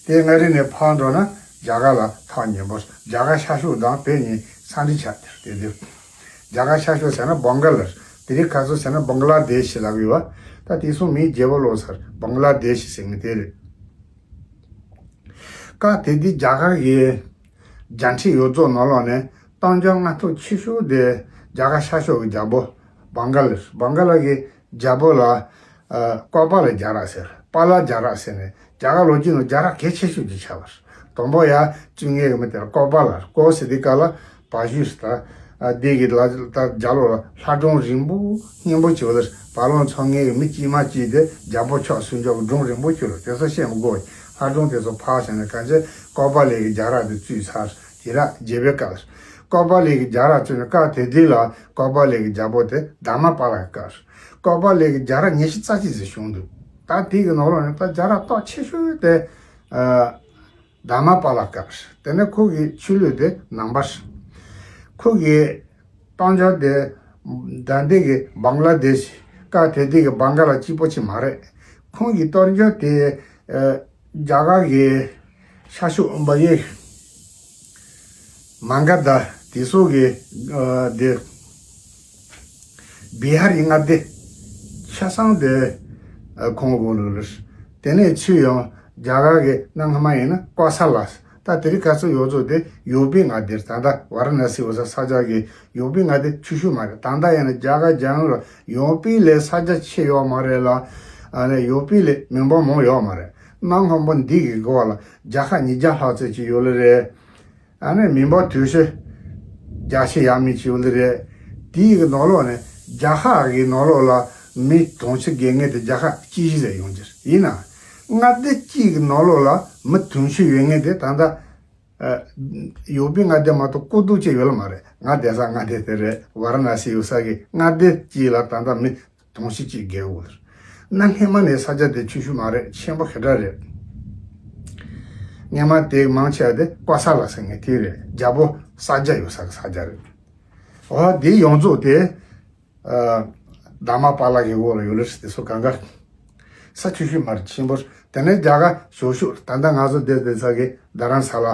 པ་རེད། ལྟེ་མངའ་རིས་ནས་ཕར་འགྲོ་ན་རྒྱ་གར་ལ་ཐག་ཉེ་པོ་རེད། རྒྱ་གར་ཤར་ཕྱོགས་དང་བོད་གཉིས་ས་འབྲེལ་ཆགས་དེ་དེ། རྒྱ་གར་ཤར་ཕྱོགས་ཟེར་ན་བང་ག་ལ་རེད། དེ་རིང་ཁ་སང་ཟེར་ན་བང་ལ་དེ་ཤི་ལབ་ཡོད་པ། ད་དེ་སོང་མིང་རྒྱལ་པོ་ལོ་སར་བང་ལ་དེ་ཤི་ཟེར་ངེས་དེ་རེད། སྐབས་དེ་དུས་རྒྱ་གར་གྱི་རྒྱལ་ཕྲན་ཡོངས་རྫོགས་ནང་ལོགས་ནས་གཏམ་རྒྱུད་མངའ་ཐང་ཆེ་ཤོས་དེ་རྒྱ་གར་ཤར་ཕྱོགས་ཀྱི་རྒྱལ་པོ་བང་ག་ལ་རེད། བང་ག་ལ་གི་རྒྱལ་པོ་ལ་ཨ་ཀོ་པ་ལ་རྒྱ་ར་ཟེར། པ་ལ་རྒྱ་ར་ཟེར་ནས་རྒྱ་གར་ལོ་རྒྱུས་ནང་རྒྱ་ར་གལ་ཆེ་ཤོས་ཅིག་ཆགས་པ་རེད། དང་པོ་ཡ་བཙུན་ངེད་ཀྱི་མི་དེ་ལ་ཀོ་པ་ལ་རེད། ཀོ་ཟེར་དུས་སྐབས་ལ་བ་ཞུ་ཟེར། ད་ཨ་དེ་གི་ལ་ད་རྒྱ་ལོ་ལ་ལྷ་སྒྲུང་རིང་པོ་སྙན་པོ་བྱས་པ་རེད། བ་ལང་ཚང་ངེད་ཀྱི་མི་དཀྱུས་མ་གཅིག་དེ་རྒྱལ་པོ་ཕྱོགས་སུ་འཇོག་སྒྲུང་རིང་པོ་བྱས་རེད། དེ་ཚོ་བཤད་མི་དགོས། ལྷ་སྒྲུང་དེ་ཚོ་ཕར་བཞག་ནས་གང་ཅི་ཀོ་པ་ལ་གི་རྒྱ་ར་དེ་བཙུད་ཚར། དེ་ར་རྒྱལ་པོའི་སྐབས་རེད། ཀོ་པ་ལ་གི་རྒྱ་ར་བཙུད་ནས་སྐབས་དེ་དུས་ལ་ཀོ་པ་ལ་གི་རྒྱལ་པོ་དེ་དྷརྨ་པཱ་ལ་གི་སྐབས་རེད། ཀོ་པ་ལ་གི་རྒྱ་ར་ཉི་ཤུ་རྩ་གཅིག་ཙམ་བྱུང་འདུག་ད་དེ་གི་ནང་ལོགས་ནས་ད་རྒྱ་ར་སྟོབས་ཆེ་ཤོས་དེ་ཨ་དྷརྨ་པཱ་ལ་སྐབས་རེད། དེ་ནས་ཁོ་གི་ཆོས་ལུགས་དེ་ནང་པ་རེད། ཁོ་གི་གཏམ་རྒྱུད་དེ་ད་ལྟའི་གི་བང་ལ་དེ་ཤི། སྐབས་དེ་དུས་ཀྱི་བང་ག་ལ་གཅིག་པོ་ཅིག་མ་རེད། ཁོང་གི་གཏམ་རྒྱུད་དེ་ཨ་རྒྱ་གར་གྱི་ཤར་ཕྱོགས་བལ་ཡུལ་མ་ག་དྷ་དེ་སོགས་ཀྱི་ཨ་དེ་བི་ཧར་གྱི་མངའ་སྡེ་ཆ་ཚང་དེ་ཨ་ཁོང་གི་འོག་ལ་རེད། དེ་ནས་ཚུར་ཡང་རྒྱ་གར་གྱི་གནའ་སྔ་མ་ཡིན་ན་ཀོ་ས་ལ། ད་དེ་རིང་ཁ་སང་ཡོངས་རྫོགས་དེ་ཡོ་པི་མངའ་སྡེ་རེད། ད་ལྟ་ཝཱ་ར་ཎ་སི་འོག་ས་ས་ཆ་གི་ཡོ་པི་མངའ་སྡེ་ཆུང་ཤོས་མ་རེད། ད་ལྟ་ཡིན་ན་རྒྱ་གར་རྒྱལ་ཡོངས་ལ་ཡོ་པི་ལས་ས་ཆ་ཆེ་ཡོད་མ་རེད་ལ། ཨ་ནི་ཡོ་པི་ལས་མི་འབོར་མང་ཡོད་མ་རེད། གནའ་སྔ་མོ་འདི་གི་འགོ་བ་ལ་རྒྱལ་ཁབ་ཉིས་བརྒྱ་ལྷག་ཙམ་ཅིག་ཡོད་ལེ་རེད། ཨ་ནི་མི་འབོར་དུང་ཕྱུར་བརྒྱ་ཕྱེད་ཡས་མས་ཅིག་ཡོད་ལེ་རེད། དེའི་གི་ནང་ལོགས་ནས་རྒྱལ་ཁབ་གི་ནང་ལོགས་ལ་མི་དུང་ཕྱུར་བརྒལ་མཁན་དེ་རྒྱལ་ཁབ་གཅིག་བཞི་ཙམ་ཡོང་གི་རེད། ཡིན་ནའང་མངའ་སྡེ་གཅིག་གི་ནང་ལོགས་ལ་མི་དུང་ཕྱུར་ཡོད་མཁན་དེ་ད་ལྟ་ཨ་ཡོ་པི་མངའ་སྡེ་མ་གཏོགས་སྐོར་དུ་ཅིག་ཡོད་ལེ་མ་རེད། ང་བསྡད་ས་མངའ་སྡེ་དེ་རེད། ཝཱ་ར་ཎ་སི་ཡོད་ས་གི་མངའ་སྡེ་གཅིག་ལ་ད་ལྟ་མི་དུང་ཕྱུར་གཅིག་བརྒལ་ཡོད་རེད། གནའ་སྔ་མ་ནས་ས་ཆ་དེ་ཆུང་ཤོས་མ་རེད། ཆེན་པོ་ཞེ་དྲག་རེད། སྔ་མ་དེ་མང་ཆེ་བ་དེ་ཀོ་ས་ལ་ཟེར་མཁན་དེ་རེད། རྒྱལ་པོ་ས་རྒྱ་ཡོད་ས་གི་ས་ཆ་རེད། འོ་དེ་ཡོངས་རྫོགས་དེ་ཨ་དྷརྨ་པཱ་ལ་གི་འོག་ལ་ཡོད་ལེ་རེད། དེ་ཚོ་གང་ག་ས་ཆུང་ཤོས་མ་རེད། ཆེན་པོ་རེད། དེ་ནས་རྒྱ་གར་ཞོ་ཤོག་ད་ལྟ་ང་ཚོ་བསྡད་བསྡད་ས་གི་རྡ་རམ་ས་ལ།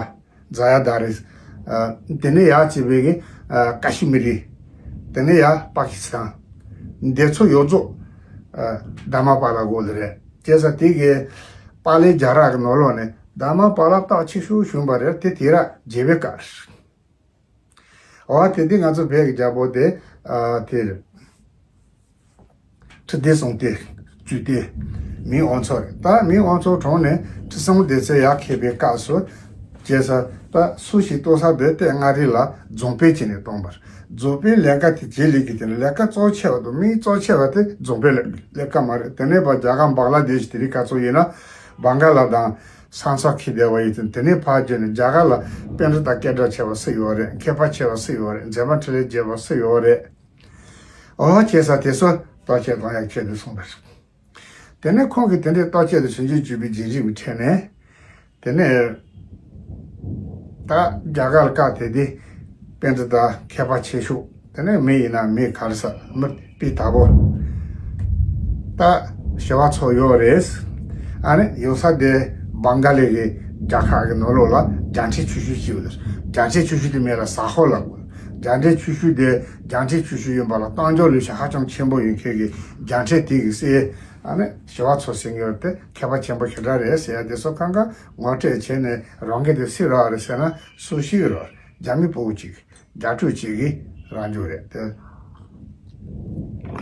ཛ་ཡ་དྷ་ར། ཨ་དེ་ནས་ཡར་བྱས་པའི་གི་ཨ་ཀ་ཤི་མི་རི། དེ་ནས་ཡར་པ་ཀི་སི་ཐན། འདི་ཚོ་ཡོངས་རྫོགས་ཨ་དྷརྨ་པཱ་ལ་འོག་ལ་རེད། བྱས་ཙང་དེ་གི་པཱ་ལའི་རྒྱལ་རབས་ཀྱི་ནང་ལོགས་ནས་དྷརྨ་པཱ་ལ་སྟོབས་ཆེ་ཤོས་བྱུང་བ་རེད། དེ་དེ་ར་རྒྱལ་པོའི་སྐབས་རེད། འོ་དེ་དུས་ང་ཚོ་བོད་ཀྱི་རྒྱལ་པོ་དེ་ཨ་དེ་རེད། ཁྲི་ལྡེ་སྲོང་ལྡེ་བཙུན་ཏེ་མིང་དབང་ཕྱུག་རེད། ད་མིང་དབང་ཕྱུག་གྲོངས་ནས་ཁྲི་སྲོང་ལྡེ་བཙན་ཡར་འཁྱེར་བའི་སྐབས་སུ་བྱས་ཙང་ད་སུ་ཞིག་གཏོར་ས་དེ་ལྟེ་མངའ་རིས་ལ་རྫོང་དཔོན་བྱས་ནས་བཏང་བ་རེད། རྫོང་དཔོན་ལས་ཀ་དེ་བྱེད་ལས་ཀྱི་དེ་ནི་ལས་ཀ་གཙོ་ཆེ་བ་དང་མིང་གཙོ་ཆེ་བ་དེ་རྫོང་དཔོན་ལས་ཀ་མ་རེད། དེ་ནས་ཕར་རྒྱ་གར་བང་ལ་དེ་ཤི། དེ་རིང་ཁ་སང་ཡིན་ན་བང་ག་ལ་དང་ ས་མཚམས་འཁེལ་བསྡད་པ་ཡིན་ཙང་དེ་ནས་ཕར་བརྒྱུད་ནས་རྒྱ་གར་ལ་པཎྜི་ཏ་སྐད་གྲགས་ཆེ་བ་སུ་ཡོད་རེད། མཁས་པ་ཆེ་བ་སུ་ཡོད་རེད། མཛད་པ་འཕྲིན་ལས་རྒྱས་པ་སུ་ཡོད་རེད། ཨོ་བྱས་ཙང་དེ་ཚོ་བརྟག་དཔྱད་གཏོང་ཡག་ཆེད་དུ་གསུངས་པ་རེད། དེ་ནས་ཁོང་གིས་དེ་འདྲའི་བརྟག་དཔྱད་དང་ཞིབ་འཇུག་བྱས་པའི་རྗེས་རིམ་གྱི་ཁྲོད་ནས། དེ་ནས་ད་རྒྱ་གར་ལ་བཀག་དེ་དེ་པཎྜི་ཏ་མཁས་པ་ཆེ་ཤོས། དེ་ནས་མི་ཡིན་ན་མི་ག་རེ་ཟེར། མི་སྤུས་དག་པོ། ད་ཞི་བ་འཚོ་ཡོད་རེད། ཨ་ནི་ཡོད་ས་དེ་བང་ག་ལི་གི་རྒྱལ་ཁབ་ཀྱི་ནང་ལོགས་ལ་རྒྱལ་ཕྲན་ཆེ་ཤོས་ཤིག་ཡོད་རེད། རྒྱལ་ཕྲན་ཆེ་ཤོས་དེ་མིང་ལ་ཟ་ཧོར་ལབ་དགོས། རྒྱལ་ཕྲན་ཆེ་ཤོས་དེ་རྒྱལ་ཕྲན་ཆེ་ཤོས་ཡིན་པ་ལ་གཏམ་རྒྱུད་ལོས་ཤ་ཧ་ཅང་ཆེན་པོ་ཡོད་མཁན་གྱི་རྒྱལ་ཕྲན་དེ་གི་སྲས། ཨ་ནི་ཞི་བ་འཚོ་ཟེར་མཁན་དེ་མཁས་པ་ཆེན་པོ་ཞེ་དྲག་རེད་ཟེར་ཡ་དེ་ཚོ་གང་ག་ངོ་སྤྲོད་བྱས་ནས། རང་གི་དེ་སུ་རེད་ཟེར་ན་སུ་ཞིག་རེད། རྒྱ་མི་ཕྲུ་གུ་ཅིག་རྒྱ་ཕྲུག་ཅིག་གི་རང་འཇུག་རེད་དེ།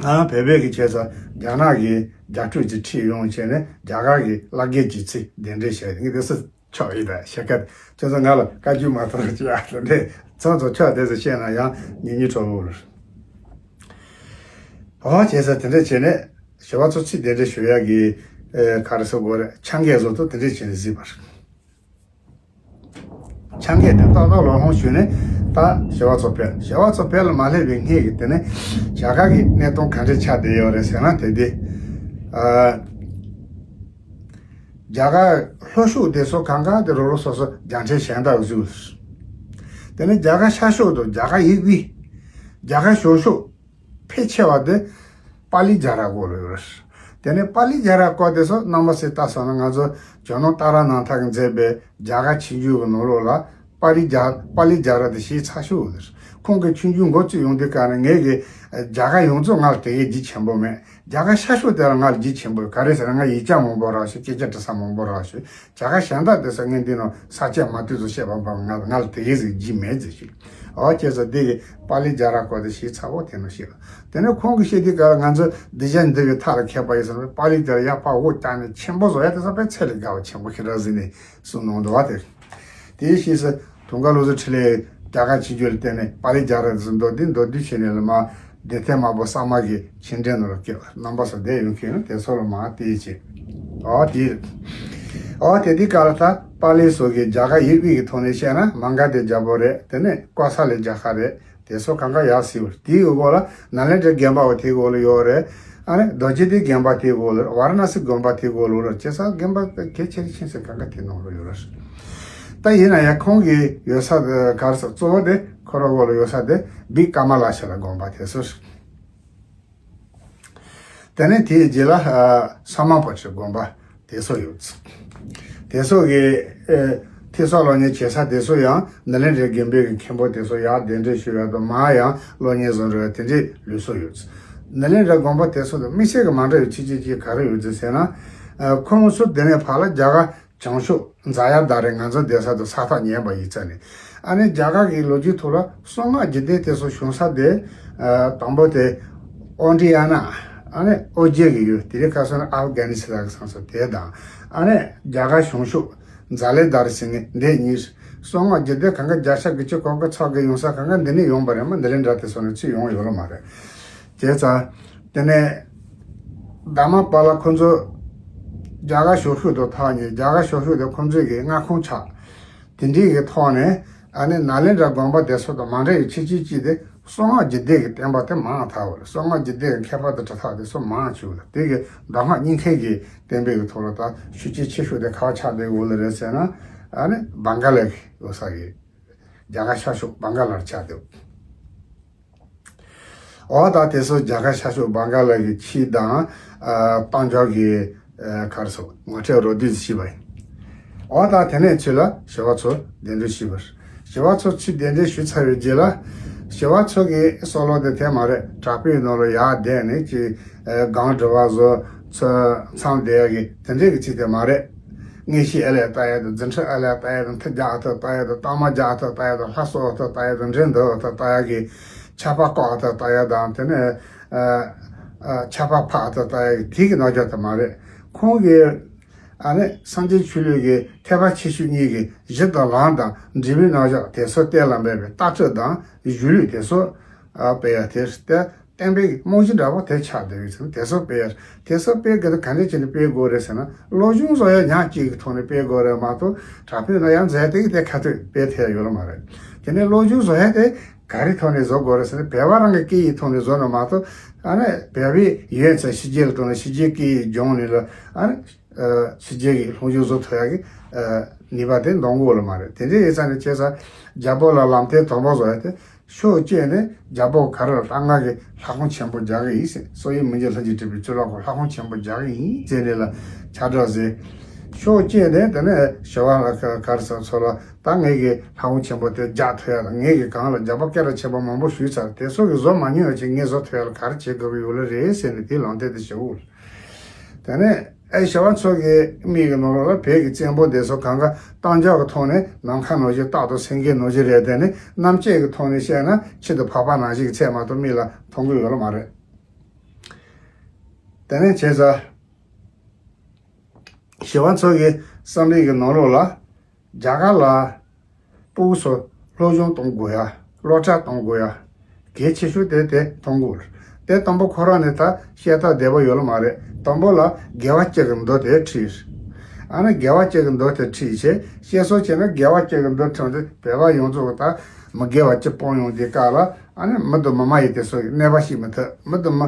ང་རང་བོད་པའི་གི་བྱས་ཙང་རྒྱ་ནག་གི་རྒྱ་ཕྲུག་ཅིག་ཁྲིད་ཡོང་བྱས་ནས་རྒྱ་གར་གི་བླ་རྒན་གྱིས་ཚིག་གདན་འདྲེན་བྱས། ངས་དེ་སུ་ཆོག་ཡིན་པ་ཤེས་ཀ། ཁྱོད་ཚོ་ང་ལ་བཀའ་བཀྱོན་མ་གཏོང་རོགས་བྱེད་ཨ། དེ་འདྲས་ཚང་ཚོ་ཆོག་དེ་ཚོ་བཤད་ན་ཡང་ཉན་ཉན་ཁྲོ་བོ་རེད། ཨོ་བྱས་ཙང་དེ་འདྲས་བྱས་ནས་ཞི་བ་འཚོ་ཚིག་དེ་འདྲས་ཞུ་ཡག་གི་ཨེ་ག་རེ་ཟེར་དགོས་རེད། ཆ་འགེལ་བཟོ་ཐུབ་དེ་འདྲས་བྱས་ནས་གཟིགས་པ་རེད། ཆ་འགེལ་དེ་ཏག་ཏག་ལོ་ཧོང་ཞུས་ནས་ད་ཞི་བ་འཚོ་བོད། ཞི་བ་འཚོ་བོད་ལ་མ་སླེབས་པའི་སྔས་ཀྱི་དེ་ནས་རྒྱ་གར་གྱི་གནས་སྟངས་ག་འདྲས་ཆགས་བསྡད་ཡོད་རེད་ཟེར་ན། དེ་དེ་ཨ། རྒྱ་གར་ལྷོ་ཕྱོགས་དེ་ཚོ་གང་ག་དེ་རོ་རོ་སོ་སོ་རྒྱལ་ཕྲན་གཞན་དག་བཟོས། དེ་ནས་རྒྱ་གར་ཤར་ཕྱོགས་དང་རྒྱ་གར་ཡུལ་དབུས། རྒྱ་གར་བྱང་ཕྱོགས་ཕལ་ཆེ་བ་དེ་པ་ལི་རྒྱ་གར་སྐོར་ལ་ཡོད་རེད། དེ་ནས་པ་ལི་རྒྱ་གར་སྐོར་དེ་ཚོ་རྣམ་པ་ཚོས་ལྟ་སོང་ན། ང་ཚོ་ཇོ་ནང་ཏཱ་ར་ནཱ་ཐ་གིས་མཛད་པའི་རྒྱ་གར་ཆིངས་ཡིག་གི་ནང་ལོགས་ལ་པ་ལི་རྒྱ་པ་ལི་རྒྱ་གར་དེ་ཞེ་ཚ་ཤོས་ཡོད་རེད། ཁོང་གི་ཆིངས་ཡིག་འགོ་བཙུགས་ཡོང་དུས་ག་ནས་ངས་གི་རྒྱ་གར་ཡོངས་རྫོགས་ང་ལ་དེ་གའི་རྒྱུས་ཆེན་པོ་མེད། རྒྱ་གར་ཤར་ཕྱོགས་དེ་ལ་ང་ལ་རྒྱུས་ཆེན་པོ་ཡོད། ག་རེ་ཟེར་ན་ང་ཡིག་ཆ་མང་པོ་རག་ཤོས། སྐད་ཆ་འདྲི་ས་མང་པོ་རག་ཤོས། རྒྱ་གར་གཞན་དག་དེ་ཚོ་ངས་འདི་ནང་ས་བཅད་མ་ཐུབ་ཚོ་བཤད་པ་འབའ་ང་ང་ལ་དེ་གའི་ཟིག་རྒྱུས་མེད་ཟེར་ཞུས། ཨོ་བྱས་ཙང་དེ་གི་པ་ལི་རྒྱ་གར་སྐོར་དེ་ཞེ་ཚ་བོ་དེ་ནང་བཤད། དེ་ནས་ཁོང་གིས་བཤད་དུས་ག་ལ་ང་ཚོ་འདི་བྱ་འདི་བའི་མཐའ་ལ་ཁད་པ་ཡིན་ཟེར་ན། པ་ལི་དེ་ལ་ཡག་པ་འོ་ཀྱང་ནས་ཆེན་པོ་བཟོ་ཡ་དེ་ཚོ་དཔེ་ཚད་ལས་བརྒལ་བ་ཆེན་པོ་ཞེ་དྲག་ཟིན་ནས་གསུངས་གནང་འདུག་བ། དེ་དེའི་ཕྱིས་སུ་དུང་དཀར་བློ་བཟང་འཕྲིན་ལས་རྒྱ་གར་ཆིངས་ཡིག་ལ་བརྟེན་ནས་པ་ལི་རྒྱ་གར་དུ་མདོར་བསྡུས་མདོར་བསྡུས་བྱས་ནས་ལ་མ། སྡེ་ཐེ་མ་པོ་གསར་མ་གི་ཆིངས་འགྲིག་ནང་ལ་སྐྱེལ་བ། རྣམ་པ་ཚོ་བསྡད་ཡོད་མཁན་དེ་ཚོ་ལ་མ་དེ་བྱས། ཨོ་དེ་རེད། ཨོ་དེ་དུས་ག་ལ་ད་པཱ་ལི་སོགས་ཀྱི་རྒྱ་གར་ཡུལ་དབུས་ཀྱི་ཐོག་ནས་བཤད་ན་མ་ག་དྷའི་རྒྱལ་པོ་རེད། དེ་ནས་ཀོ་ས་ལའི་རྒྱལ་ཁབ་རེད། དེ་ཚོ་གང་ག་ཡག་སྲིད་པ་རེད། དེའི་འོག་ལ་ནཱ་ལེནྡྲའི་དགོན་པ་བ་དེའི་འོག་ལ་ཡོད་རེད། ཨ་ནི་རྡོ་རྗེ་གདན་དགོན་པ་དེའི་འོག་ལ། ཝཱ་ར་ཎ་སི་དགོན་པ་དེའི་འོག་ལ་ཡོད་རེད། བྱས་ཙང་དགོན་པ་གལ་ཆེ་ཆེ་ཚོ་གང་ག་དེ་ནང་ལ་ཡོད་རེད། ད་ཡིན་ན་ཡང་ཁོང་གི་ཡོད་ས་ག་རེ་ཟེར། གཙོ་བོ་དེ་ཁོ་རང་འོག་ལ་ཡོད་ས་དེ་བི་ཀ་མ་ལ་ཤ་ལ་དགོན་པ་དེ་ཚོ་རེད། དེ་ནས་དེའི་རྗེས་ལ་ཨ་སོ་མ་པོ་ཊི་དགོན་པ་དེ་ཚོ་ཡོད། དེ་ཚོ་གི་ཨ་ཐེག་གསར་སློབ་གཉེར་བྱེད་ས་དེ་ཚོ་ཡང་ནཱ་ལེནྡྲའི་དགོན་པའི་གི་མཁན་པོ་དེ་ཚོ་ཡར་གདན་འདྲེན་ཞུ་ཡ་དང་། མར་ཡང་སློབ་གཉེར་བཟོ་འགྲོ་ཡ་དེ་འདྲའི་ལུགས་སྲོལ་ཡོད། ནཱ་ལེནྡྲ་དགོན་པ་དེ་ཚོ་དང་དམིགས་བསལ་གྱི་མ་འདྲ་བའི་ཆེ་ཆེ་ཆེ་ག་རེ་ཡོད་ཟེར་ཟེར་ན། ཨ་ཁོང་ཚོ་དེ་ནས་ཕར་ལ་རྒྱ་གར་བྱང་ཕྱོགས་ཛ་ཡ་དྷ་ར། ང་ཚོ་བསྡད་ས་དང་ས་ཐག་ཉེ་བ་ཡིན་ཙང་ནས། ཨ་ནི་རྒྱ་གར་གྱི་ལོ་རྒྱུས་ཐོག་ལ་གསང་སྔགས་འཇིག་རྟེན་དེ་ཚོ་བྱུང་ས་དེ་ཨ་དང་པོ་དེ་ཨོ་འདྲི་ཡ་ན། ཨ་ནི་ཨོ་རྒྱན་གྱི་ཡུལ། དེ་རིང་ཁ་སང་ཨབ་གྷ་ནི་སི་ཐན་གྱི་ས་མཚམས་དེ་དང་། ཨ་ནི་རྒྱ་གར་བྱང་ཕྱོགས་ཛ་ལེ་དྷ་ར་ཟེར་མཁན་འདི་གཉིས། གསང་སྔགས་འཇིག་རྟེན་གང་ག་བརྒྱ་ཆ་དགུ་བཅུ་གོ་དགུ་ཚོ་གི་ཡོང་ས་གང་ག་འདི་ནས་ཡོང་པ་རེད་མ། ནཱ་ལེནྡྲ་དེ་ཚོ་ནས་ཚུར་ཡོང་ཡོད་ལ་མ་རེད། བྱས་ཙང་དེ་ནས་དྷརྨ་པཱ་ལ་ཁོ་ཚོ་རྒྱ་གར་བྱང་ཕྱོགས་དང་ཐག་ཉེ། རྒྱ་གར་བྱང་ཕྱོགས་དེ་ཁོ་ཚོའི་གི་མངའ་ཁོངས་ཆགས། དེ་འདྲའི་གི་ཐོག་ནས་ཨ་ནི་ནཱ་ལེནྡྲ་དགོན་པ་དེ་ཚོ་དང་མ་འདྲ་བའི་ཆེ་ཆེ་གཅིག་དེ་གསང་སྔགས་འཇིག་རྟེན་གྱི་བསྟན་པ་དེ་མང་དྲགས་པ་རེད། གསང་སྔགས་འཇིག་རྟེན་གྱི་མཁས་པ་དང་གྲུབ་མཐའ་དེ་ཚོ་མང་བྱུང་ལ། དེ་གི་གདམས་ངག་སྙིང་ཐིག་གི་བསྟན་པའི་གི་ཐོག་ལ་ད་ཤུགས་རྐྱེན་ཆེ་ཤོས་དེ་ག་པར་ཆགས་བསྡད་ཡོད་ལ་རེད་ཟེར་ན། ཨ་ནི་བང་ག་ལ་གི་ཡོད་ས་གི་རྒྱ་གར་ཤར་ཕྱོགས་བང་ག་ལར་ཆགས་བསྡད། འོ་ད་དེ་ཚོ་རྒྱ་གར་ཤར་ཕྱོགས་བང་ག་ལ་གི་ཆོས་དང་ཨ་གཏམ་རྒྱུད་ཀྱི་ཨ་ག་རེ་ཟེར་ངོ་སྤྲོད་རོབ་བསྡུས་ཤིག་བྱས་པ་ཡིན། འོ་ད་དེ་ནས་ཚུར་ལ་ཞི་བ་འཚོ་གདན་འདྲེན་ཞུས་པ་རེད། ཞི་བ་འཚོ་ཚུར་གདན་འདྲེན་ཞུས་ཚར་བའི་རྗེས་ལ། ཞི་བ་འཚོ་གི་སྲོག་ལོ་དེ་དེ་མ་རེད། བྲག་ཕུག་ནང་ལ་ཡར་བསྡད་ནས་ཀྱི་ཨ་སྒང་དྲི་བ་བཟོ། ཚུར་མཚམས་བསྡད་ཡ་གི་དེ་འདྲའི་གི་ཚིག་དེ་མ་རེད། མངོན་ཤེས་ཨ་ལས་ལྟ་ཡ་དང་། རྫུ་འཕྲུལ་ཨ་ལས་ལྟ་ཡ་དང་། མཐུ་རྒྱག་ཨ་ཐུར་ལྟ་ཡ་དང་། གཏོར་མ་རྒྱག་ཨ་ཐུར་ལྟ་ཡ་དང་། ལྷ་གསོལ་ཨ་ཐུར་ལྟ་ཡ་དང་། འདྲེ་འདུལ་ཨ་ཐུར་ལྟ་ཡ་གི། ཆར་པ་བཀོག་ཨ་ཐུར་ལྟ་ཡ་དང་། དེ་ནས་ཨ་ཨ་ཆར་པ་ཕབ་ཨ་ཐུར་ལྟ་ཡ་གི་དེ་གི་རྣམ་གཞག་དེ་མ་རེད། ཁོང་གིས་ཨ་ནི་སངས་རྒྱས་ཆོས་ལུགས་ཀྱི་ཐེག་པ་ཆེ་ཤོས་གཉིས་ཀྱི་གཞི་དང་ལམ་དང་འབྲས་བུའི་རྣམ་གཞག་དེ་ཚོ་གཏན་ལ་འབེབས་པའི་ལྟ་གྲུབ་དང་གཞུང་ལུགས་དེ་ཚོ་ཨ་སྤེལ་ཡ་དེ་རེད་དེ། ཨེམ་པའི་རྨང་གཞི་འདྲ་པོ་དེ་ཆགས་བསྡད་ཡོད་ཟེར་ན། དེ་ཚོ་སྤེལ་ཡ། དེ་ཚོ་སྤེལ་དགོས་ན་ག་འདྲ་བྱས་ནས་སྤེལ་དགོས་རེད་ཟེར་ན། སློབ་སྦྱོང་བཟོ་ཡ་ཉག་གཅིག་གི་ཐོག་ནས་སྤེལ་དགོས་རེད་མ་གཏོགས། དྲ་འཕུར་ན་ཡང་མཛད་དེ་དེ་ཁ་ཐུག་སྤེལ་ཐུབ་ཡ་ཡོད་ལ་མ་རེད། དེ་ནས་སློབ་སྦྱོང་བཟོ་ཡ་དེ་ག་རེ་ཐོག་ནས་བཟོ་དགོས་རེད་ཟེར་ན། བོད་པ་རང་གི་སྐད་ཡིག་ཐོག་ནས་བཟོ་ན་མ་གཏོགས། ཨ་ནི་བོད་པའི་ཡོན་ཚད་ཕྱི་རྒྱལ་ལ་སྤྲད་ན། ཕྱི་རྒྱལ་སྐད་ཡིག་སྦྱོང་ནས་ལ། ཨ་ནི་ཕྱི་རྒྱལ་གྱི་སློབ་སྦྱོང་བཟོ་ཐུབ་ཡ་གི་ནུས་པ་དེ་འདང་གི་ཡོད་ལ་མ་རེད། དེ་འདྲ་ཡིན་ཙང་ནས་བྱས་ཙང་། རྒྱལ་པོ་ལ་ལམ་སྟོན་དང་པོ་བཟོ་ཡ་དེ། ཕྱོགས་གཅིག་ནས་རྒྱལ་པོ་ག་རེ་ལ་ལྷ་ང་གི་ལྷ་ཁང་ཆེན་པོ་རྒྱག་གི་ཡིན་ཟེར། སོག་ཡུལ་མི་འགྱུར་ལྷུན་གྱིས་གྲུབ་པའི་གཙུག་ལག་ཁང་ལྷ་ཁང་ཆེན་པོ་རྒྱག་གི་ཡིན་ཟེར་ནས་ལ་ཁྱབ་བསྒྲགས་ཟེར། ཕྱོགས་གཅིག་ནས་དེ་ནས་ཞི་བ་ལྷ་ག་ག་རེ་ཟེར། ཚོ་ལ་ད་ངེད་ཀྱི་ལྷ་ཁང་ཆེན་པོ་དེ་རྒྱག་ཐུབ་ཡ་དང་། ངེད་ཀྱི་སྒང་ལ་རྒྱལ་པོ་སྐད་གྲགས་ཆེན་པོ་མང་པོ་བཞུགས་ཚར། དེ་ཚོ་གིས་བཟོ་མ་མྱོང་བ་ཅིག་ངས་བཟོ་ཐུབ་ཡ་ལ་ག་རེ་བྱེད་དགོས་ཀྱི་ཡོད་ལེ་རེད་ཟེར་ནས་དེ་ལམ་སྟོན་དེ་བྱེད་འོ། དེ་ནས་ཨེ་ཞི་བ་འཚོ་གི་མིག་གི་ནང་ལོགས་ལ་བོད་ཀྱི་བཙན་པོ་དེ་ཚོ་གང་ག་རྟ་མགྱོགས་ཀྱི་ཐོག་ནས་ནམ་མཁའ་ནང་བཞིན་རྟག་ཏུ་སེང་གེ་ནང་བཞིན་རེད། དེ་ནི་གནམ་དཔྱད་ཀྱི་ཐོག་ནས་བཤད་ན་ཆེད་དུ་འཕགས་པ་ནང་བཞིན་གྱི་ཚད་མ་གཏོགས་མིག་ལ་མཐོང་གི་ཡོད་ལ་མ་རེད། དེ་ནས་བྱས་ཙང་ཞི་བ་འཚོ་གི་བསམ་པའི་གི་ནང་ལོགས་ལ། རྒྱ་གར་ལ་སྤུ་གུ་ཚོ་སློབ་སྦྱོང་གཏོང་དགོས་ཡ། སློབ་གྲྭ་གཏོང་དགོས་ཡ་གལ་ཆེ་ཤོས་དེ་དེ་མཐོང་གི་ཡོད། དེ་དང་པོ་ཁོ་རང་ནས་ད་བཤད་སྟངས་བདེ་པོ་ཡོད་ལ་མ་རེད། དང་པོ་ལ་དགེ་བ་བཅུ་གི་མདོ་དེ་ཁྲིད། ཨ་ནི་དགེ་བ་བཅུ་གི་མདོ་དེ་ཁྲིད་བྱས། བཤད་སྲོལ་བྱས་ན་དགེ་བ་བཅུ་གི་མདོ་ཁྲིད་དེ་བོད་པ་ཡོངས་རྫོགས་ད་མི་དགེ་བ་བཅུ་སྤོང་ཡོང་དུས་སྐབས་ལ། ཨ་ནི་མི་དང་མི་མ་ཡིན་དེ་ཚོ་གི་གནོད་པ་བྱེད་མི་ཐུབ། མི་དང་མི་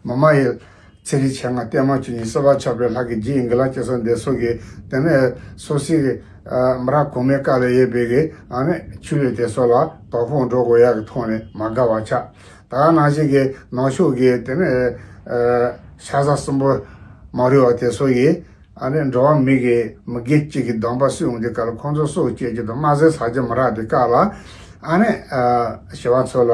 མི་མ་ཡིན། ཚེ་རིང་མཆེད་ལྔ། བརྟན་མ་བཅུ་གཉིས། སྲིད་པ་ཆགས་པའི་ལྷ་གི་རྗེ་ཡི་འགུལ་ལ་སྐྱེ་སོགས་འདི་སོགས་ཀྱི། དེ་ནས་སོ་སོའི་གི་ཨ་མི་རབས་གོང་མའི་བཀའ་ལ་ཡོད་པའི་གི་ཨ་ནི་ཆོས་ལུགས་དེ་སོགས་ལ་དོ་ཕོག་འགྲོ་དགོས་ཡག་གི་ཐོག་ནས་མ་དགའ་བ་ཆགས། ད་ག་ནང་བཞིན་གྱི་ནང་ཆོས་ཀྱི་དེ་ནས་ཨ་ཤ་ཟ་གསུམ་པོ་མ་རུལ་བ་དེ་སོགས་ཀྱིས་ཨ་ནི་འགྲོ་བ་མི་གི་མི་དགེ་བཅུ་གི་སྡོམ་པ་སྲུང་འོང་དུས་སྐབས་ལ། ཁོང་ཚོ་སྲོག་གཅོད་རྒྱུ་དང་དམར་ཟས་ཟ་རྒྱུ་མི་རག་དུས་སྐབས་ལ། ཨ་ནི་ཨ་ཞི་བ་འཚོ་ལ།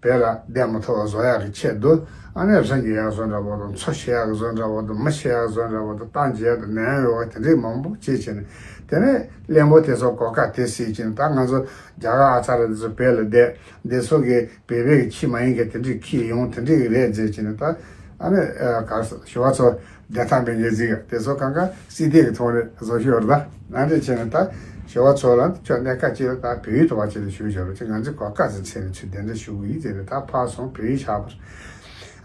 བོད་ལ་བསྡད་མི་ཐུབ་པ་བཟོ་ཡག་གི་ཆེད་དུ། ཨ་ནི་རི་ཉིལ་ཡག་བཟོ་འདྲ་པོ་དང་། མཚོ་བཤིག་ཡག་བཟོ་འདྲ་པོ་དང་། མི་བཤིག་ཡག་བཟོ་འདྲ་པོ་དང་། རྟ་འཇལ་ཡག་དང་། ནད་ཡམས་ཡོང་བ་དེ་འདྲའི་མང་པོ་བྱེད་བྱས་ནས། དེ་ནས་གླེན་པོ་དེ་ཚོ་གོ་སྐབས་དེ་བཟུང་བྱས་ནས། ད་ང་ཚོ་རྒྱ་གར་ཨ་ཚ་ར་འདི་ཚོ་བོད་ལ་བསྡད། འདི་ཚོ་གི་བོད་པའི་གི་ཁྱི་མ་ཡིན་གི་དེ་འདྲའི་ཁྱི་ཡོང་། དེ་འདྲའི་གི་རེད་ཟེར་བྱས་ནས། ད་ཨ་ནི་ཨ་ག་རེ་ཟེར། ཞི་བ་འཚོ་བདེ་ཐང་སྤུན་ཀྱག་ཟེར་གི་དེ་ཚོ་གང་ག་སྲིད་དེ་གི་ཐོག་ནས་བཟོ་ཤོར་ད། ཨ་འདྲ་བྱས་ནས་ད་ཞི་བ་འཚོ་ལ་ཁྱོད་གནས་སྐབས་ཅིག་ལ་ད་བོད་ཡིག་ཐོག་པ་ཅིག་ལ་ཞུགས་བཞག་རོགས་བྱེད། ང་ཚོས་གོ་སྐབས་ཟིག་འཚོལ་ནས་ཚུར་གདན་འདྲེན་ཞུ་གི་ཡིན་ཟེར་ནས། ད་ཕར་སོང་། བོད་ཡིག་བཞག་པ་རེད།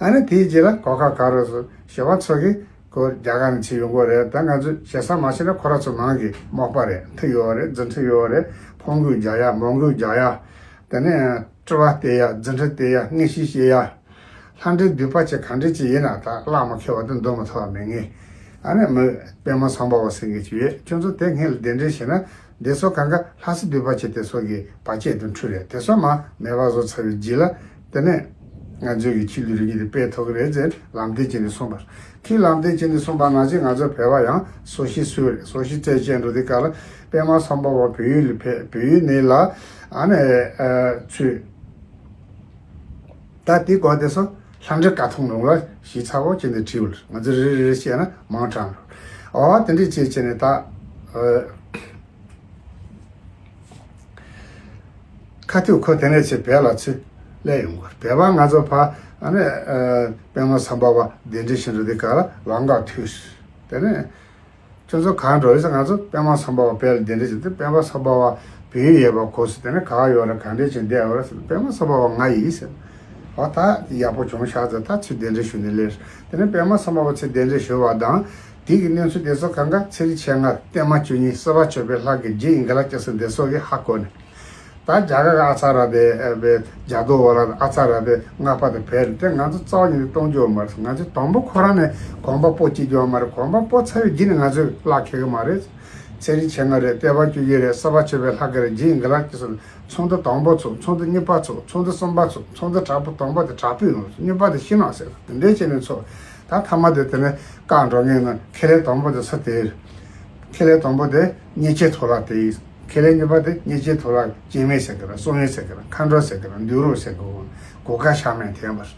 ཨ་ནི་དེའི་རྗེས་ལ་གོ་སྐབས་ག་རེ་ཟེར། ཞི་བ་འཚོ་གིས་ཁོ་རྒྱ་གར་ནས་ཕྱིར་ཡོང་གི་རེད། ད་ང་ཚོས་ཞེ་ས་མ་བྱས་ན་ཁོ་རང་ཚོ་ནང་གི་མོག་པ་རེད། མཐུ་ཡོད་རེད། རྫུ་འཕྲུལ་ཡོད་རེད། ཕོ་རྒོད་རྒྱག་ཡ། མོ་རྒོད་རྒྱག་ཡ། དེ་ནས་སྤྲུལ་པ་སྟེར་ཡ། རྫུ་འཕྲུལ་སྟེར་ཡ། མངོན་ཤེས་སྐྱེ་ཡ། ལྷ་འདྲེ་སྡིག་པ་ཅན་ག་འདྲ་ཅིག་ཡིན་ན་ད་གླགས་མ་ཁེལ་བ་དེ་འདོན་མི་ཐུབ་པ་མེད་ངེས། ཨ་ནི་མི་པདྨ་སམ་བྷ་བ་ཟེར་མཁན་ཅིག་ཡོད། ཁྱོད་ཚོ་དེ་སྔོན་ལ་གདན་འདྲེན་བྱས་ན། འདི་ཚོ་གང་ག་ལྷ་སྲིན་སྡིག་པ་ཅན་དེ་ཚོ་གི་བར་ཆད་དང་འཁྲུལ་རེད། དེ་ཚོ་མར་མེད་པ་བཟོ་ཚར་བའི་རྗེས་ལ། དེ་ནས་ང་ཚོའི་གི་ཆོས་ལུགས་རིག་གནས་དེ་སྤེལ་ཐུབ་ཀྱི་རེད་ཟེར་ལམ་སྟོན་བྱས་ནས་གསུངས་པ། ཁོས་ལམ་སྟོན་བྱས་ནས་གསུངས་པ་ནང་བཞིན་ང་ཚོ་བོད་པ་ཡང་སྲོག་ཤིང་གསོས་རེད། སྲོག་ཤིང་བཙལ་བྱས་འགྲོ་དུས་སྐབས་ལ། པདྨ་སམ་བྷ་བ་བོད་ཡུལ་ལ་ཕེབས། བོད་ཡུལ་ནས་ལ་ཨ་ནི་ཨ་ཚུར། ད་དེའི་སྐོར་དེ་ཚོ་ལྷ་འདྲེ་ཀ་ཐུང་ལུང་ལ་ཞིབ་ཚགས་པོ་བྱས་ནས་བྲིས་ཡོད། ང་ཚོས་རེ་རེ་རེ་བཤད་ན་མང་དྲགས་འགྲོ། འོ་དེ་འདྲས་བྱས་བྱས་ནས་ད་ཨ་ཁ་ཐུག་ཁོ་དེ་ནས་ཕྱིར་བོད་ལ་ཚུར་སླེབས་ཡོང་གི་རེད། བོད་པ་ང་ཚོ་ཕར་ཨ་ནི་ཨ་པདྨ་སམ་བྷ་བ་གདན་འདྲེན་ཞུ་འགྲོ་དུས་སྐབས་ལ་ལམ་ཁ་ཐུག་ཟེར། དེ་ནས། ཁྱོད་ཚོ་གང་འགྲོ་ཡིན་ཟེར། ང་ཚོ་པདྨ་སམ་བྷ་བ་བོད་ལ་གདན་འདྲེན་བྱས་ཏེ། པདྨ་སམ་བྷ་བ་བོད་ཡུལ་ཡོད་པ་གོ་ཟེར། དེ་ནས་ག་པར་ཡོད་རེད། ག་འདྲས་བྱས་བསྡད་ཡོད་རེད་ཟེར། པདྨ་སམ་བྷ་བ་ང་ཡིན་ཟེར། འོ་ད་ཡག་པོ་བྱུང་ཤག་ཟེར། ད་ཚུར་གདན་འདྲེན་ཞུས་ནས་སླེབས། དེ་ནས་པདྨ་སམ་བྷ་བ་ཚུར་གདན་འདྲེན་ཞུས་པ་དང་། དེ་གི་གནས་ཚུལ་དེ་ཚོ་གང་ག་ཚེ་རིང་མཆེད་ལྔ། བརྟན་མ་བཅུ་གཉིས། སྲིད་པ་ཆགས་པའི་ལྷ་གི་རྗེ་ཡི་འགུལ་ལ་སྐྱེས་སོགས་འདི་སོགས་ཀྱིས་ཧ་གོ་ནས། ད་རྒྱ་གར་ཨ་ཚ་ར་དེ་ཨ་བའི་རྒྱ་རྡོ་བ་ལ་ཨ་ཚ་ར་དེ་སྔགས་པ་དེ་བོད་རེད། དེ་ང་ཚོ་རྩ་བ་ཉིད་ནས་གཏོང་རྒྱུ་མ་རེད། ང་ཚོས་དང་པོ་ཁོ་རང་ནས་གོམ་པ་སྤོ་བྱེད་རྒྱུ་མ་རེད། གོམ་པ་སྤོ་ཚར་བའི་རྗེས་ནས་ང་ཚོས་གླགས་ཁེལ་གི་མ་རེད། ཚེ་རིང་མཆེད་ལྔ་རེད། བསྟན་པ་བཅུ་གཉིས་རེད། སྲིད་པ་ཆགས་པའི་ལྷ་གི་རེད། རྗེ་ཡི་འགུལ་ལ་སྐྱེས་སོགས། ཚོགས་འདུ་དང་པོ་ཚོགས། ཚོགས་འདུ་གཉིས་པ་ཚོགས། ཚོགས་འདུ་གསུམ་པ་ཚོགས། ཚོགས་འདུ་དྲག་པོ་དང་པོ་དེ་དྲག་པོའི་ནང་། གཉིས་པ་དེ་ཕྱི་ནང་ཟེར། དེ་འདྲས་བྱས་ནས་ཚོགས། ད་མཐའ་མ་དེ་དེ་ནས་བཀའ་འགྲོ་མཁན་ནང་ཁེ་ལས་དང་པོ་དེ་སུ་དེ་རེད། ཁེ་ལས་དང་པོ་དེ་མཉེན་ཆས་ཐོག་ལ་དེ་ཡིན། ཁེ་ལས་གཉིས་པ་དེ་མཉེན་ཆས་ཐོག་ལ་སྐྱེ་དམན་ཟེར་གི་ར། སྲོག་དམན་ཟེར་གི་ར། མཁའ་འགྲོ་ཟེར་གི་ར། འདུལ་རོགས་ཟེར་གི་ར། གོ་ཁ་ཤ་མེད་འཐེན་པར།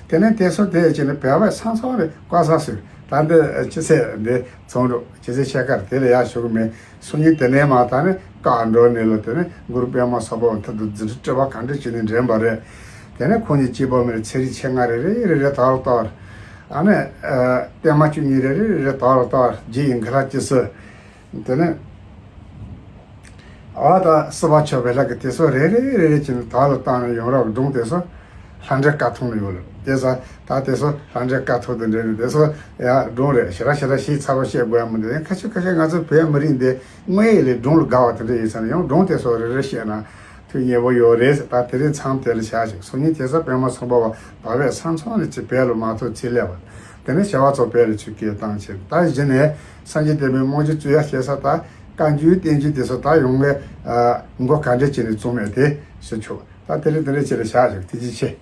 དེ་ནས་དེ་ཚོ་དེ་བྱས་ནས་བོད་པ་ཚང་ཚང་རེད། བཀའ་ས་ཟེར། ད་འདི་ཅི་ཟེར། འདི་ཚོང་འགྲོ་ཅི་ཟེར། ཤེལ་དཀར་དེ་ལ་ཡར་ཞུ་གི་མེད། སང་ཉིན་དེ་ནས་མ་ད་ནི་བཀའ་འགྲོ་ནས་ལ། དེ་ནས་གུ་རུ་པདྨ་སམ་བྷ་བ་མཐུ་དང་རྫུ་འཕྲུལ་སྤྲུལ་པ་ག་འདྲ་བྱས་ནས་འདྲེན་པ་རེད། དེ་ནས་ཁོང་གཉིས་གཅིག་པ་མིན་ཚེ་རིང་མཆེད་ལྔ་རེ་རེ་རེ་རེ་དར་ལ་དར། ཨ་ནི་ཨ་བརྟན་མ་བཅུ་གཉིས་རེ་རེ་རེ་རེ་དར་ལ་དར། རྗེ་ཡི་འགུལ་ལ་སྐྱེས་སོགས། དེ་ནས་ཨ་ད་སྲིད་པ་ཆགས་པའི་ལྷ་གི་དེ་ཚོ་རེ་རེ་རེ་རེ་བྱས་ནས་དར་ལ་དར་ནས་ཡོང་རབས་སྒྲུང་དེ་ཚོ། ལྷ་འདྲེ་དཀའ་ཐུབ་ནི་ཡོད་ལ། དེ་ས་ད་དེ་ཚོ་ལྷ་འདྲེ་དཀའ་ཐུབ་དེ་འདྲ་ནི་དེ་ཚོ་ཡ་སྒྲུང་རེད། ཞེ་དྲག་ཞེ་དྲག་ཞིག་ཚ་བ་བཤད་དགོས་ཡ་མི་འདུག་ཁ་ཤས་ཁ་ཤས་ང་ཚོ་བོད་མི་རིགས་འདི་དངོས་ཡོད་ལས་སྒྲུང་ལ་དགའ་བ་དེ་འདྲ་ཡིན་ཙང་ཡང་སྒྲུང་དེ་ཚོ་རེ་རེ་བཤད་ན་ཐུགས་མཉེས་པོ་ཡོད་རེད། ད་དེ་རིང་མཚམས་དེ་ལ་བཞག་ཅིག་སང་ཉིན་དེ་ས་པད་མ་ཚོང་པ་བ་བ་བས་ས་མཚམས་ནས་ཅིག་བལ་ལ་མ་ཐུག་ཚེ་ལས་པ། དེ་ནས་བྱ་བ་ཚོ་བལ་ལ་ཆུ་སྐྱེལ་བཏང་ཕྱིར། ད་གཞི་ནས་སངས་རྒྱས་བསྟན་པའི་རྨང་གཞི་བཙུགས་ཡ་བྱེད་ས་ད་བཀའ་འགྱུར་བསྟན་འགྱུར་དེ་ཚོ་ད་ཡོང་ངས་མགོ་ག་འདྲས་བྱས་ནས་བཙུགས་མེད་དེ་ཞུ་ཆོག་ད་དེ་རིང་དེ་འདྲས་བྱས་ལ་བཞག་ཅིག་ཐུགས་རྗེ་ཆེ།